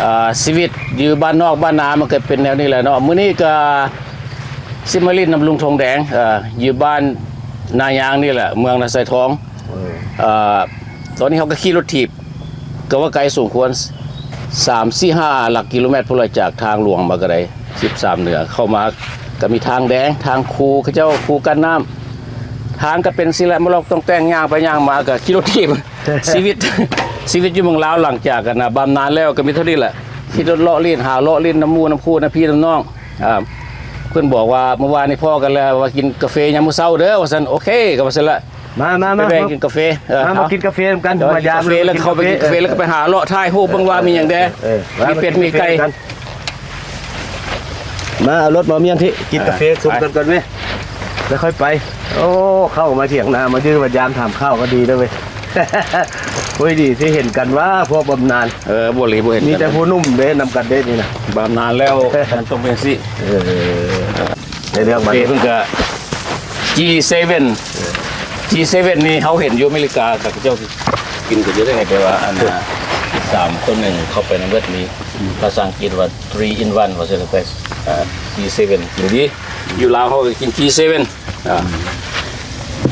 ອ່າ ຊີວິດຢູ່ບ້ານນອກບ້ານນາມັນກໍເປັນແນວນີ້ແຫຼະເນາະ. ມື້ນີ້ກໍຊິມາຫຼິ້ນນຳລຸງທອງແດງ ເອີ ຢູ່ບ້ານນາຍາງນີ້ແຫຼະ ເມືອງນາຊາຍທອງ. ເອີ ເອີ ຕອນນີ້ເຮົາກໍຂີ່ລົດຖີບ ກໍວ່າໄກສົມຄວນ ສາມ ສີ່ ຫ້າ ຫຼັກກິໂລແມັດພຸ້ນລະ ຈາກທາງຫຼວງມາກໍໄດ້ ສິບສາມເໜືອ ເຂົ້າມາກໍມີທາງແດງ ທາງຄູ ເຂົາເຈົ້າຄູກັນນ້ຳ ທາງກໍເປັນຊີ້ແຫຼະ ມາລອກຕ້ອງແຕ່ງ ຍ່າງໄປຍ່າງມາກໍຂີ່ລົດຖີບ. ຊີວິດ ຊີວິດຢູ່ເມືອງລາວ ຫຼັງຈາກ ອັນນ່າ ບຳນານແລ້ວກໍມີເທົ່ານີ້ແຫຼະ ຂີ່ລົດເລາະຫຼິ້ນ ຫາເລາະຫຼິ້ນນຳໝູ່ນຳຄູ່ນຳພີ່ນຳນ້ອງ. ອ່າ ເພິ່ນບອກວ່າ ມື້ວານນີ້ພໍ້ກັນແລ້ວ ວ່າກິນກາເຟຍາມມື້ເຊົ້າເດີ ວ່າຊັ້ນ. ໂອເຄ ກໍວ່າຊັ້ນລະ ມາ ມາ ມາ ໄປແວ່ກິນກາເຟ ເອີ ມາ ມາກິນກາເຟນຳກັນ ມາຢາມກາເຟ ແລ້ວເຂົ້າໄປກິນກາເຟ ແລ້ວກໍໄປຫາເລາະຖ່າຍຮູບເບິ່ງວ່າມີຫຍັງແດ່ ເອີ ມີເປັດມີໄກ່. ມາ ເອົາລົດມາມຽນທີ່ ກິນກາເຟ ອ່າ ຊຸມກັນກ່ອນເວີຍ ແລ້ວຄ່ອຍໄປ. ໂອ້ ເຂົ້າມາຖຽງນາ ມາຢືມມາຢາມຖາມຂ່າວກໍດີເດີເວີຍ. ໂອ້ຍ ດີທີ່ເຫັນກັນວ່າພວກບຳນານ ເອີ ບໍ່ລີ ບໍ່ເຫັນ ມີແຕ່ຜູ້ໜຸ່ມເດ້ ນຳກັນເດ້ນີ້ນະ ບຳນານແລ້ວ ມັນຕ້ອງເປັນຈັ່ງຊີ້. ເອີ ໃນເລື່ອງມັນ ເພິ່ນກໍ ຈີເຊເວັນ ເອີ ຈີເຊເວັນນີ້ເຮົາເຫັນຢູ່ອາເມລິກາ ເຂົາເຈົ້າກິນກັນຢູ່ເດ້ ແຕ່ວ່າອັນນ່າ ສາມຕໍ່ໜຶ່ງເຂົ້າໄປໃນເບິດນີ້ ພາສາອັງກິດວ່າ three in one ວ່າຊັ້ນ ເອີ ຈີເຊເວັນ ກິນດີ. ຢູ່ລາວເຮົາກໍກິນຈີເຊເວັນ ອ່າ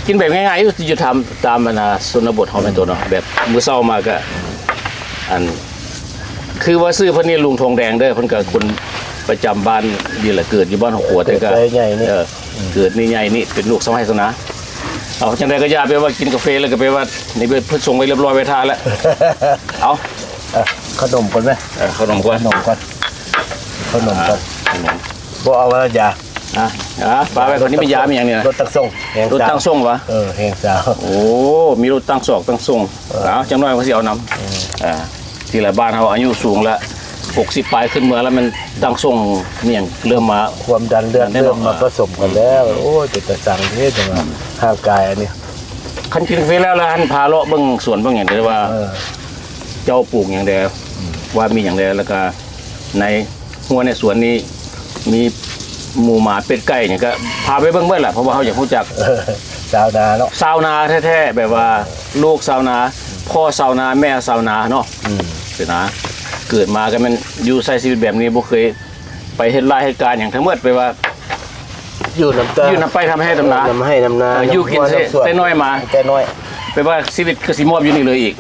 ກິນແບບງ່າຍໆ ຢູ່ຕາມ ຕາມອັນນ່າ ຊົນນະບົດເຮົາແມ່ນຕົວເນາະ ແບບມື້ເຊົ້າມາກໍ ອັນ ຄືວ່າຊື່ເພິ່ນນີ້ລຸງທອງແດງເດີ ເພິ່ນກໍຄົນປະຈຳບ້ານນີ້ແຫຼະ ເກີດຢູ່ບ້ານຫົວຂົວ ແຕ່ກໍ ເກີດໃຫຍ່ນີ້ ເອີ ເກີດນີ້ໃຫຍ່ນີ້ ເປັນລູກຊາວໄຮ່ຊາວນາ. ເອົາ ຈັ່ງໃດກໍຢ່າໄປວ່າກິນກາເຟ ແລ້ວກໍໄປວ່າ ນີ້ເພິ່ນສົ່ງໄວ້ຮຽບຮ້ອຍໄວ້ຖ້າແລ້ວ. ເອົາ ເອີ ເຂົ້າໜົມກ່ອນໄໝ? ເອີ ເຂົ້າໜົມກ່ອນ ເຂົ້າໜົມກ່ອນ ເຂົ້າໜົມກ່ອນ ອ່າ ບໍ່ເອົາມາຢາ ອ່າ ອ່າ ປາໄວ້ກ່ອນ. ນີ້ແມ່ນຢາແມ່ນຫຍັງນີ້ນະ? ລົດຕັ້ງສົ່ງ ແຮງ ລົດຕັ້ງສົ່ງຫວາ? ເອີ ແຮງຊາວ. ໂອ້ ມີລົດຕັ້ງສອກຕັ້ງສົ່ງ. ເອີ ເອົາ ຈັກໜ້ອຍເຂົາຊິເອົານຳ. ເອີ ອ່າ ທີ່ລະບ້ານເຮົາອາຍຸສູງລະ ຫົກສິບປາຍຂຶ້ນເມືອລະ ແມ່ນຕັ້ງສົ່ງມີຫຍັງເລີ່ມມາ ຄວາມດັນເລືອດເລີ່ມມາປະສົມກັນແລ້ວ. ໂອ້ຍ ເປັນຕາຊັງເດ້ ຈັ່ງວ່າ ອືມ ຮ່າງກາຍອັນນີ້. ຄັນກິນກາເຟແລ້ວລະ ຫັ້ນພາເລາະເບິ່ງສວນເບິ່ງຫຍັງເດີວ່າ ເອີ ເຈົ້າປູກຫຍັງແດ່ ອືມ ວ່າມີຫຍັງແດ່ ແລ້ວກະໃນ ຮົ້ວໃນສວນນີ້ມີໝູໝາເປັດໄກ່ຫຍັງ ກໍພາໄປເບິ່ງເບິດລະ ເພາະວ່າເຮົາຢາກຮູ້ຈັກ ຊາວນາເນາະ ຊາວນາແທ້ໆ ແບບວ່າລູກຊາວນາ ພໍ່ຊາວນາ ແມ່ຊາວນາເນາະ. ອືມ ເປັນນາ ເກີດມາກໍແມ່ນຢູ່ໃຊ້ຊີວິດແບບນີ້ ບໍ່ເຄີຍໄປເຮັດລາຍເຮັດການຫຍັງ ທັງໝົດແບບວ່າ ຢູ່ນຳຕາ ຢູ່ນຳໄຮ່ນຳນາ ນຳໄຮ່ນຳນາ ເອີ ຢູ່ກິນແຕ່ນ້ອຍມາ ແຕ່ນ້ອຍ ແປວ່າຊີວິດຄືຊິມອບຢູ່ນີ້ເລີຍອີກ.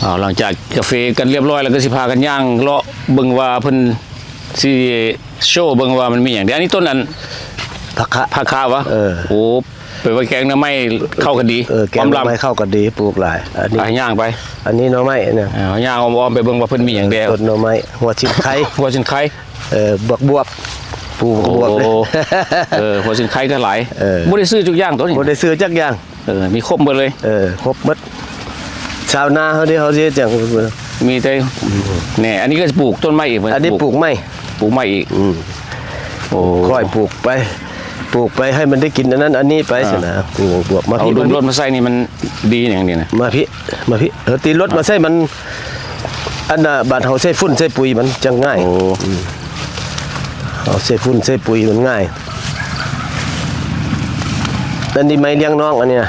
ເອົາ ຫຼັງຈາກກາເຟກັນຮຽບຮ້ອຍແລ້ວ ກໍຊິພາກັນຍ່າງເລາະເບິ່ງວ່າເພິ່ນຊິໂຊເບິ່ງວ່າມັນມີຫຍັງເດ. ອັນນີ້ຕົ້ນອັນ ຜັກຄະ ຜັກຄະຫວາ? ເອີ ໂອ້ ແປວ່າແກງໜໍ່ໄມ້ເຂົ້າກັນດີ ເອີ ແກງໜໍ່ໄມ້ເຂົ້າກັນດີ ປູກຫຼາຍ. ອັນນີ້ ອ່ະ ຍ່າງໄປ ອັນນີ້ໜໍ່ໄມ້ນະ ອ່າ ຍ່າງອ້ອມໆ ໄປເບິ່ງວ່າເພິ່ນມີຫຍັງແດ່. ຕົ້ນໜໍ່ໄມ້ ຫົວຊິນໄຄ ຫົວຊິນໄຄ ເອີ ບັກບວບ ປູກບັກບວບ. ໂອ້ ເອີ ຫົວຊິນໄຄກໍຫຼາຍ ເອີ ບໍ່ໄດ້ຊື້ທຸກຢ່າງໂຕນີ້ ບໍ່ໄດ້ຊື້ຈັກຢ່າງ. ເອີ ມີຄົບໝົດເລີຍ ເອີ ຄົບໝົດ. ຊາວນາເຮົາເດ ເຮົາຊິເຮັດຫຍັງ ມີແຕ່ ອືມ ແນ່ ອັນນີ້ກໍປູກຕົ້ນໄມ້ອີກ ອັນນີ້ປູກ ປູກໄມ້ ປູກໄມ້ອີກ. ອືມ ໂອ້ ຄ່ອຍປູກໄປ ປູກໄປໃຫ້ມັນໄດ້ກິນອັນນັ້ນອັນນີ້ໄປ ອ່າ ຊັ້ນນະ. ປູກບວບມາ ເອົາດຸມລົດມາໃສ່ນີ້ມັນດີຫຍັງນີ້ນະ? ມາພີ້ ມາພີ້ ເອີ ຕີລົດມາໃສ່ມັນ ອັນນ່າ ບາດເຮົາໃສ່ຝຸ່ນໃສ່ປຸຍມັນຈັ່ງງ່າຍ. ໂອ້ ອືມ ເຮົາໃສ່ຝຸ່ນໃສ່ປຸຍມັນງ່າຍ. ອັນນີ້ໄມ້ລ້ຽງນ້ອງ ອັນນີ້ນະ.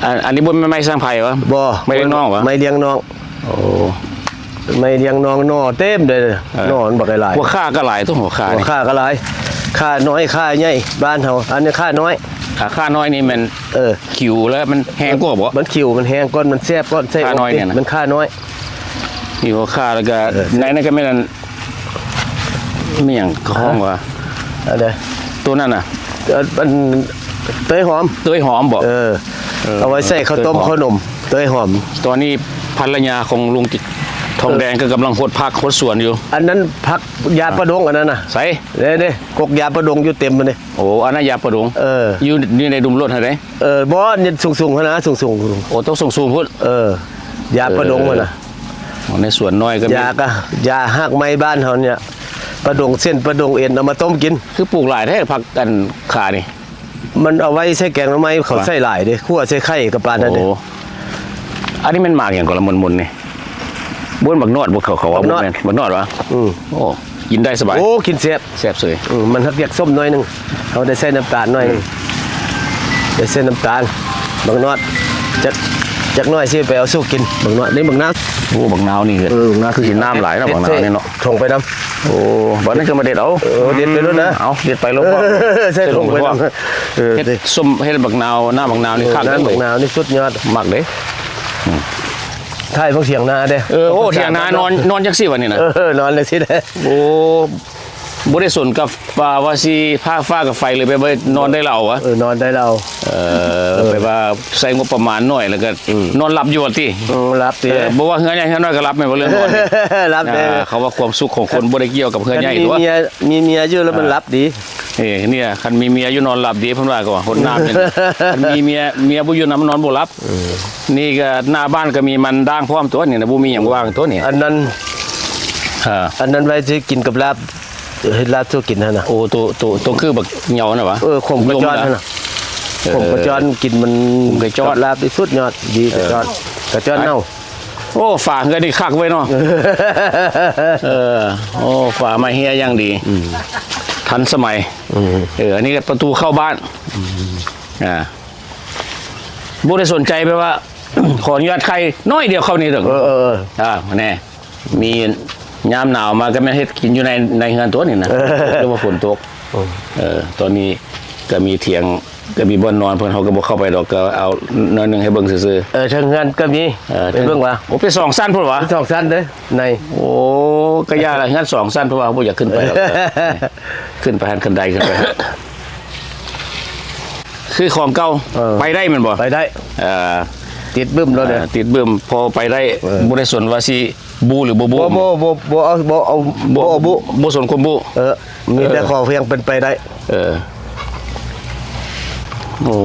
ອັນ ອັນນີ້ບໍ່ແມ່ນໄມ້ສ້າງໄພຫວາ? ບໍ່ ໄມ້ລ້ຽງນ້ອງຫວາ? ໄມ້ລ້ຽງນ້ອງ. ໂອ້ ໄມ້ລ້ຽງນ້ອງ ໜໍ່ເຕັມເລີຍ. ເອີ ໜໍ່ມັນບັກຫຼາຍໆ ຫົວຂ່າກໍຫຼາຍຕົວ ຫົວຂ່າ ຫົວຂ່າກໍຫຼາຍ. ຂ່ານ້ອຍ ຂ່າໃຫຍ່ ບ້ານເຮົາ ອັນນີ້ຂ່ານ້ອຍ. ອ່າ ຂ່ານ້ອຍນີ້ແມ່ນ ເອີ ຂິວແລ້ວມັນແຮງກວ່າບໍ່? ມັນຂິວ ມັນແຮງກ່ອນ ມັນແຊບກ່ອນ ໃສ່ ຂ່ານ້ອຍນີ້ນະ ມັນຂ່ານ້ອຍ. ມີຫົວຂ່າ ແລ້ວກໍ ເອີ ໃນນັ້ນກໍແມ່ນອັນ ມີຫຍັງເຂົາຮ້ອງວ່າ ອັນໃດ? ໂຕນັ້ນນະ ເອີ ອັນເຕີຍຫອມ ເຕີຍຫອມບໍ່? ເອີ ເອີ ເອົາໄວ້ໃສ່ເຂົ້າຕົ້ມ ເຕີຍຫອມ ເຂົ້າໜົມ ເຕີຍຫອມ. ຕອນນີ້ພັນລະຍາຂອງລຸງ ເອີ ທອງແດງກໍກຳລັງຫົດຜັກຫົດສວນຢູ່. ອັນນັ້ນຜັກຢາປາດົງ ອ່າ ອັນນັ້ນນະ. ໃສ? ເດ້ໆ ກົກຢາປາດົງຢູ່ເຕັມພຸ້ນເດ້. ໂອ້ ອັນນັ້ນຢາປາດົງ. ເອີ ຢູ່ ຢູ່ໃນດຸມລົດຫັ້ນເດ້. ເອີ ບໍ່ ສູງໆຫັ້ນນະ ສູງໆ. ໂອ້ ຕ້ອງສູງໆພຸ້ນ. ເອີ ຢາປາດົງຫັ້ນນະ. ເອີ ໃນສວນນ້ອຍກໍມີ ຢາກະ ຢາຮາກໄມ້ບ້ານເຮົານີ້ ປາດົງເສັ້ນ ປາດົງເອັນ ເອົາມາຕົ້ມກິນ. ຄືປູກຫຼາຍແທ້ຜັກອັນຂ່ານີ້? ມັນເອົາໄວ້ໃສ່ແກງໜໍ່ໄມ້ ເຂົາໃສ່ຫຼາຍເດ້ ຂົ້ວໃສ່ໄຂ່ກໍປານນັ້ນເດ້. ໂອ້ ອັນນີ້ແມ່ນໝາກຫຍັງກໍລະ ມົນໆນີ້? ບໍ່ແມ່ນໝາກນອດບໍ່? ເຂົາ ເຂົາວ່າບໍ່ແມ່ນ ໝາກນອດຫວາ? ອືມ ໂອ້ ກິນໄດ້ສະບາຍ. ໂອ້ ກິນແຊບ ແຊບເສີຍ. ອືມ ມັນຮັກຢາກສົ້ມໜ້ອຍໜຶ່ງ ເຮົາໄດ້ໃສ່ນ້ຳຕານໜ້ອຍໜຶ່ງ. ອືມ ໄດ້ໃສ່ນ້ຳຕານ ໝາກນອດ ຈັກ ຈັກໜ້ອຍຊິໄປເອົາສູ່ກິນ ບັກນາວ ນີ້ບັກນາວ. ໂອ້ ບັກນາວນີ້ ເອີ ບັກນາວຄືຊິນ້ຳຫຼາຍເນາະ ບັກນາວນີ້ເນາະ. ຖົງໄປນຳ. ໂອ້ ບັດນີ້ຄືມາເດັດເອົາ. ເອີ ເດັດໄປໂລດນະ. ເອົາ ເດັດໄປໂລດ. ເອີ ໃສ່ຖົງໄປນຳ. ເອີ ເຮັດສົ້ມ ເຮັດບັກນາວ ນ້ຳບັກນາວນີ້ຄັກເດ້. ນ້ຳບັກນາວນີ້ສຸດຍອດ ມັກເດ້. ອືມ ຖ່າຍເບິ່ງຖຽງນາເດ້. ເອີ ໂອ້ ຖຽງນານອນ ນອນຈັ່ງຊີ້ວະນີ້ນະ. ເອີ ນອນຈັ່ງຊີ້ແຫຼະ. ໂອ້ ບໍ່ໄດ້ສົນກັບວ່າ ວ່າຊິຟ້າ ຟ້າກັບໄຟ ຫຼືແບບວ່ານອນໄດ້ລາວວະ. ເອີ ນອນໄດ້ລາວ. ເອີ ເອີ ແບບວ່າໃຊ້ງົບປະມານໜ້ອຍ ແລ້ວກໍ ອືມ ນອນຫຼັບຢູ່ວ່າຕິ. ອືມ ຫຼັບຕິ. ເອີ ບໍ່ວ່າເຮືອໃຫຍ່ເຮືອນ້ອຍກໍຫຼັບແມ່ນບໍ່ ເລື່ອງນອນນີ້. ຫຼັບເດ້. ອ່າ ເຂົາວ່າຄວາມສຸກຂອງຄົນບໍ່ໄດ້ກ່ຽວກັບເຮືອໃຫຍ່ຕົວະ. ມີເມຍ ມີເມຍຢູ່ແລ້ວມັນ ອ່າ ຫຼັບດີ. ເອີ ນີ້ ຄັນມີເມຍຢູ່ນອນຫຼັບດີ ເພິ່ນວ່າກໍວ່າຫົດນ້ຳນີ້. ຄັນມີເມຍ ເມຍບໍ່ຢູ່ນຳນອນບໍ່ຫຼັບ. ເອີ ນີ້ກໍໜ້າບ້ານກໍມີມັນດ້າງພ້ອມຕົວະນີ້ນະ ບໍ່ມີຫຍັງວ່າງຕົວະນີ້. ອັນນັ້ນ ເອີ ອັນນັ້ນໄວ້ຊິກິນກັບລາບ ເຮັດລາບສູ່ກິນຫັ້ນນະ. ໂອ້ ໂຕ ໂຕ ໂຕຄືບັກເຫຍົານະຫວາ? ເອີ ຂົມກະຈອນຫັ້ນນະ. ເອີ ຂົມກະຈອນກິນມັນ ຂົມກະຈອນ ກັບລາບນີ້ສຸດຍອດ ດີ. ເອີ ກະຈອນ ກະຈອນເນົ່າ. ໂອ້ ຝາເຮືອນນີ້ຄັກເວີຍເນາະ. ເອີ ໂອ້ ຝາໄມ້ເຮຍຢ່າງດີ. ອືມ ທັນສະໄໝ. ອືມ ເອີ ອັນນີ້ກໍປະຕູເຂົ້າບ້ານ. ອືມ ອ່າ ບໍ່ໄດ້ສົນໃຈແບບວ່າ ຂໍອະນຸຍາດໄຂ່ໜ້ອຍດຽວເຂົ້ານີ້ເດີ. ເອີ ເອີ ເອີ ອ່າ ແນ່ ມີຍາມໜາວມາກໍແມ່ນເຮັດກິນຢູ່ໃນ ໃນເຮືອນຕົວະນີ້ນະ. ເອີ ຫຼືວ່າຝົນຕົກ. ໂອ້ ເອີ ຕອນນີ້ກໍມີຖຽງ ກໍມີບ່ອນນອນເພິ່ນ ເຮົາກໍບໍ່ເຂົ້າໄປດອກ ກໍເອົາໜ້ອຍໜຶ່ງໃຫ້ເບິ່ງຊື່ໆ. ເອີ ເທິງເຮືອນກໍມີ. ເອີ ໄປເບິ່ງວ່າ ໂອ້ ເປັນສອງຊັ້ນພຸ້ນຫວາ? ເປັນສອງຊັ້ນເດີ ໃນ. ໂອ້ ກໍຢ່າລະ ເຮືອນສອງຊັ້ນ ເພາະວ່າບໍ່ຢາກຂຶ້ນໄປດອກ. ຂຶ້ນໄປຫັ້ນ ຄັນໄດຂຶ້ນໄປ. ຄືຂອງເກົ່າ. ເອີ ໄປໄດ້ແມ່ນບໍ່? ໄປໄດ້. ເອີ ຕິດບຶ້ມໂລດເດີ. ເອີ ຕິດບຶ້ມ ພໍໄປໄດ້. ເອີ ບໍ່ໄດ້ສົນວ່າຊິບູຫຼືບໍ່ບູ. ບໍ່ ບໍ່ ບໍ່ ບໍ່ເອົາ ບໍ່ເອົາ ບໍ່ ບໍ່ເອົາບູ. ບໍ່ສົນຄວາມບູ. ເອີ ມີແຕ່ ເອີ ຂໍພຽງເປັນໄປໄດ້. ເອີ ໂອ້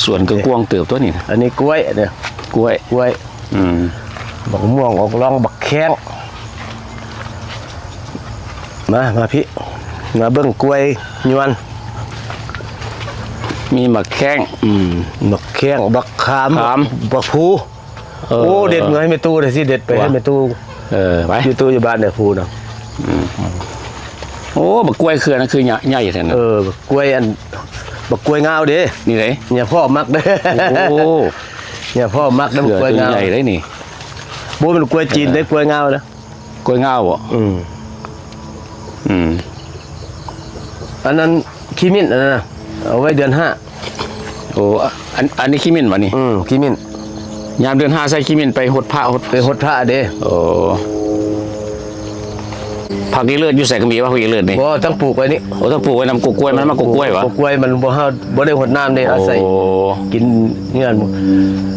ສວນກໍກວ້າງເຕີບຕົວະນີ້ນະ. ອັນນີ້ກ້ວຍເດີ ກ້ວຍ ກ້ວຍ. ອືມ ບັກມ່ວງອອກລອງ ບັກແຂ້ງ. ມາ ມາພີ້ ມາເບິ່ງກ້ວຍຍວນ. ມີໝາກແຂ້ງ. ອືມ ໝາກແຂ້ງ ບັກຂາມ ຂາມ ບັກພູ. ເອີ ໂອ້ ເດັດເມືອໃຫ້ແມ່ຕູ້ເດ້ ຊິເດັດໄປໃຫ້ແມ່ຕູ້. ເອີ ໄປ ຢູ່ຕູ້ຢູ່ບ້ານເດ້ ພູນະ. ອືມ ໂອ້ ບັກກ້ວຍເຄືອນັ້ນຄືໃຫຍ່ແທ້ນະ. ເອີ ບັກກ້ວຍອັນ ບັກກ້ວຍງາວເດ້ ນີ້ເດ້. ເມຍພໍ່ມັກເດ້. ໂອ້ ເມຍພໍ່ມັກເດ້ ບັກກ້ວຍງາວ ໃຫຍ່ເດ້ນີ້. ບໍ່ແມ່ນກ້ວຍຈີນເດ້ ເອີ ກ້ວຍງາວນະ. ກ້ວຍງາວບໍ? ອືມ ອືມ ອັນນັ້ນຂີ້ມິ້ນ ອັນນັ້ນນະ ເອົາໄວ້ເດືອນຫ້າ. ໂອ້ ອັນ ອັນນີ້ຂີ້ມິ້ນບໍນີ້? ອືມ ຂີ້ມິ້ນ. ຍາມເດືອນຫ້າໃສ່ຂີ້ມິ້ນໄປຫົດພະ ຫົດ ໄປຫົດພະເດ້. ໂອ້ ຜັກອີເລີດຢູ່ໃສກໍມີວະ ຜັກອີເລີດນີ້? ບໍ່ ຕ້ອງປູກໄວ້ນີ້. ໂອ້ ຕ້ອງປູກໄວ້ນຳ ກົກກ້ວຍ ມັນມາກົກກ້ວຍຫວາ? ກົກກ້ວຍມັນບໍ່ ເຮົາບໍ່ໄດ້ຫົດນ້ຳເດ້. ໂອ້ ອາໄສກິນເຮືອນ.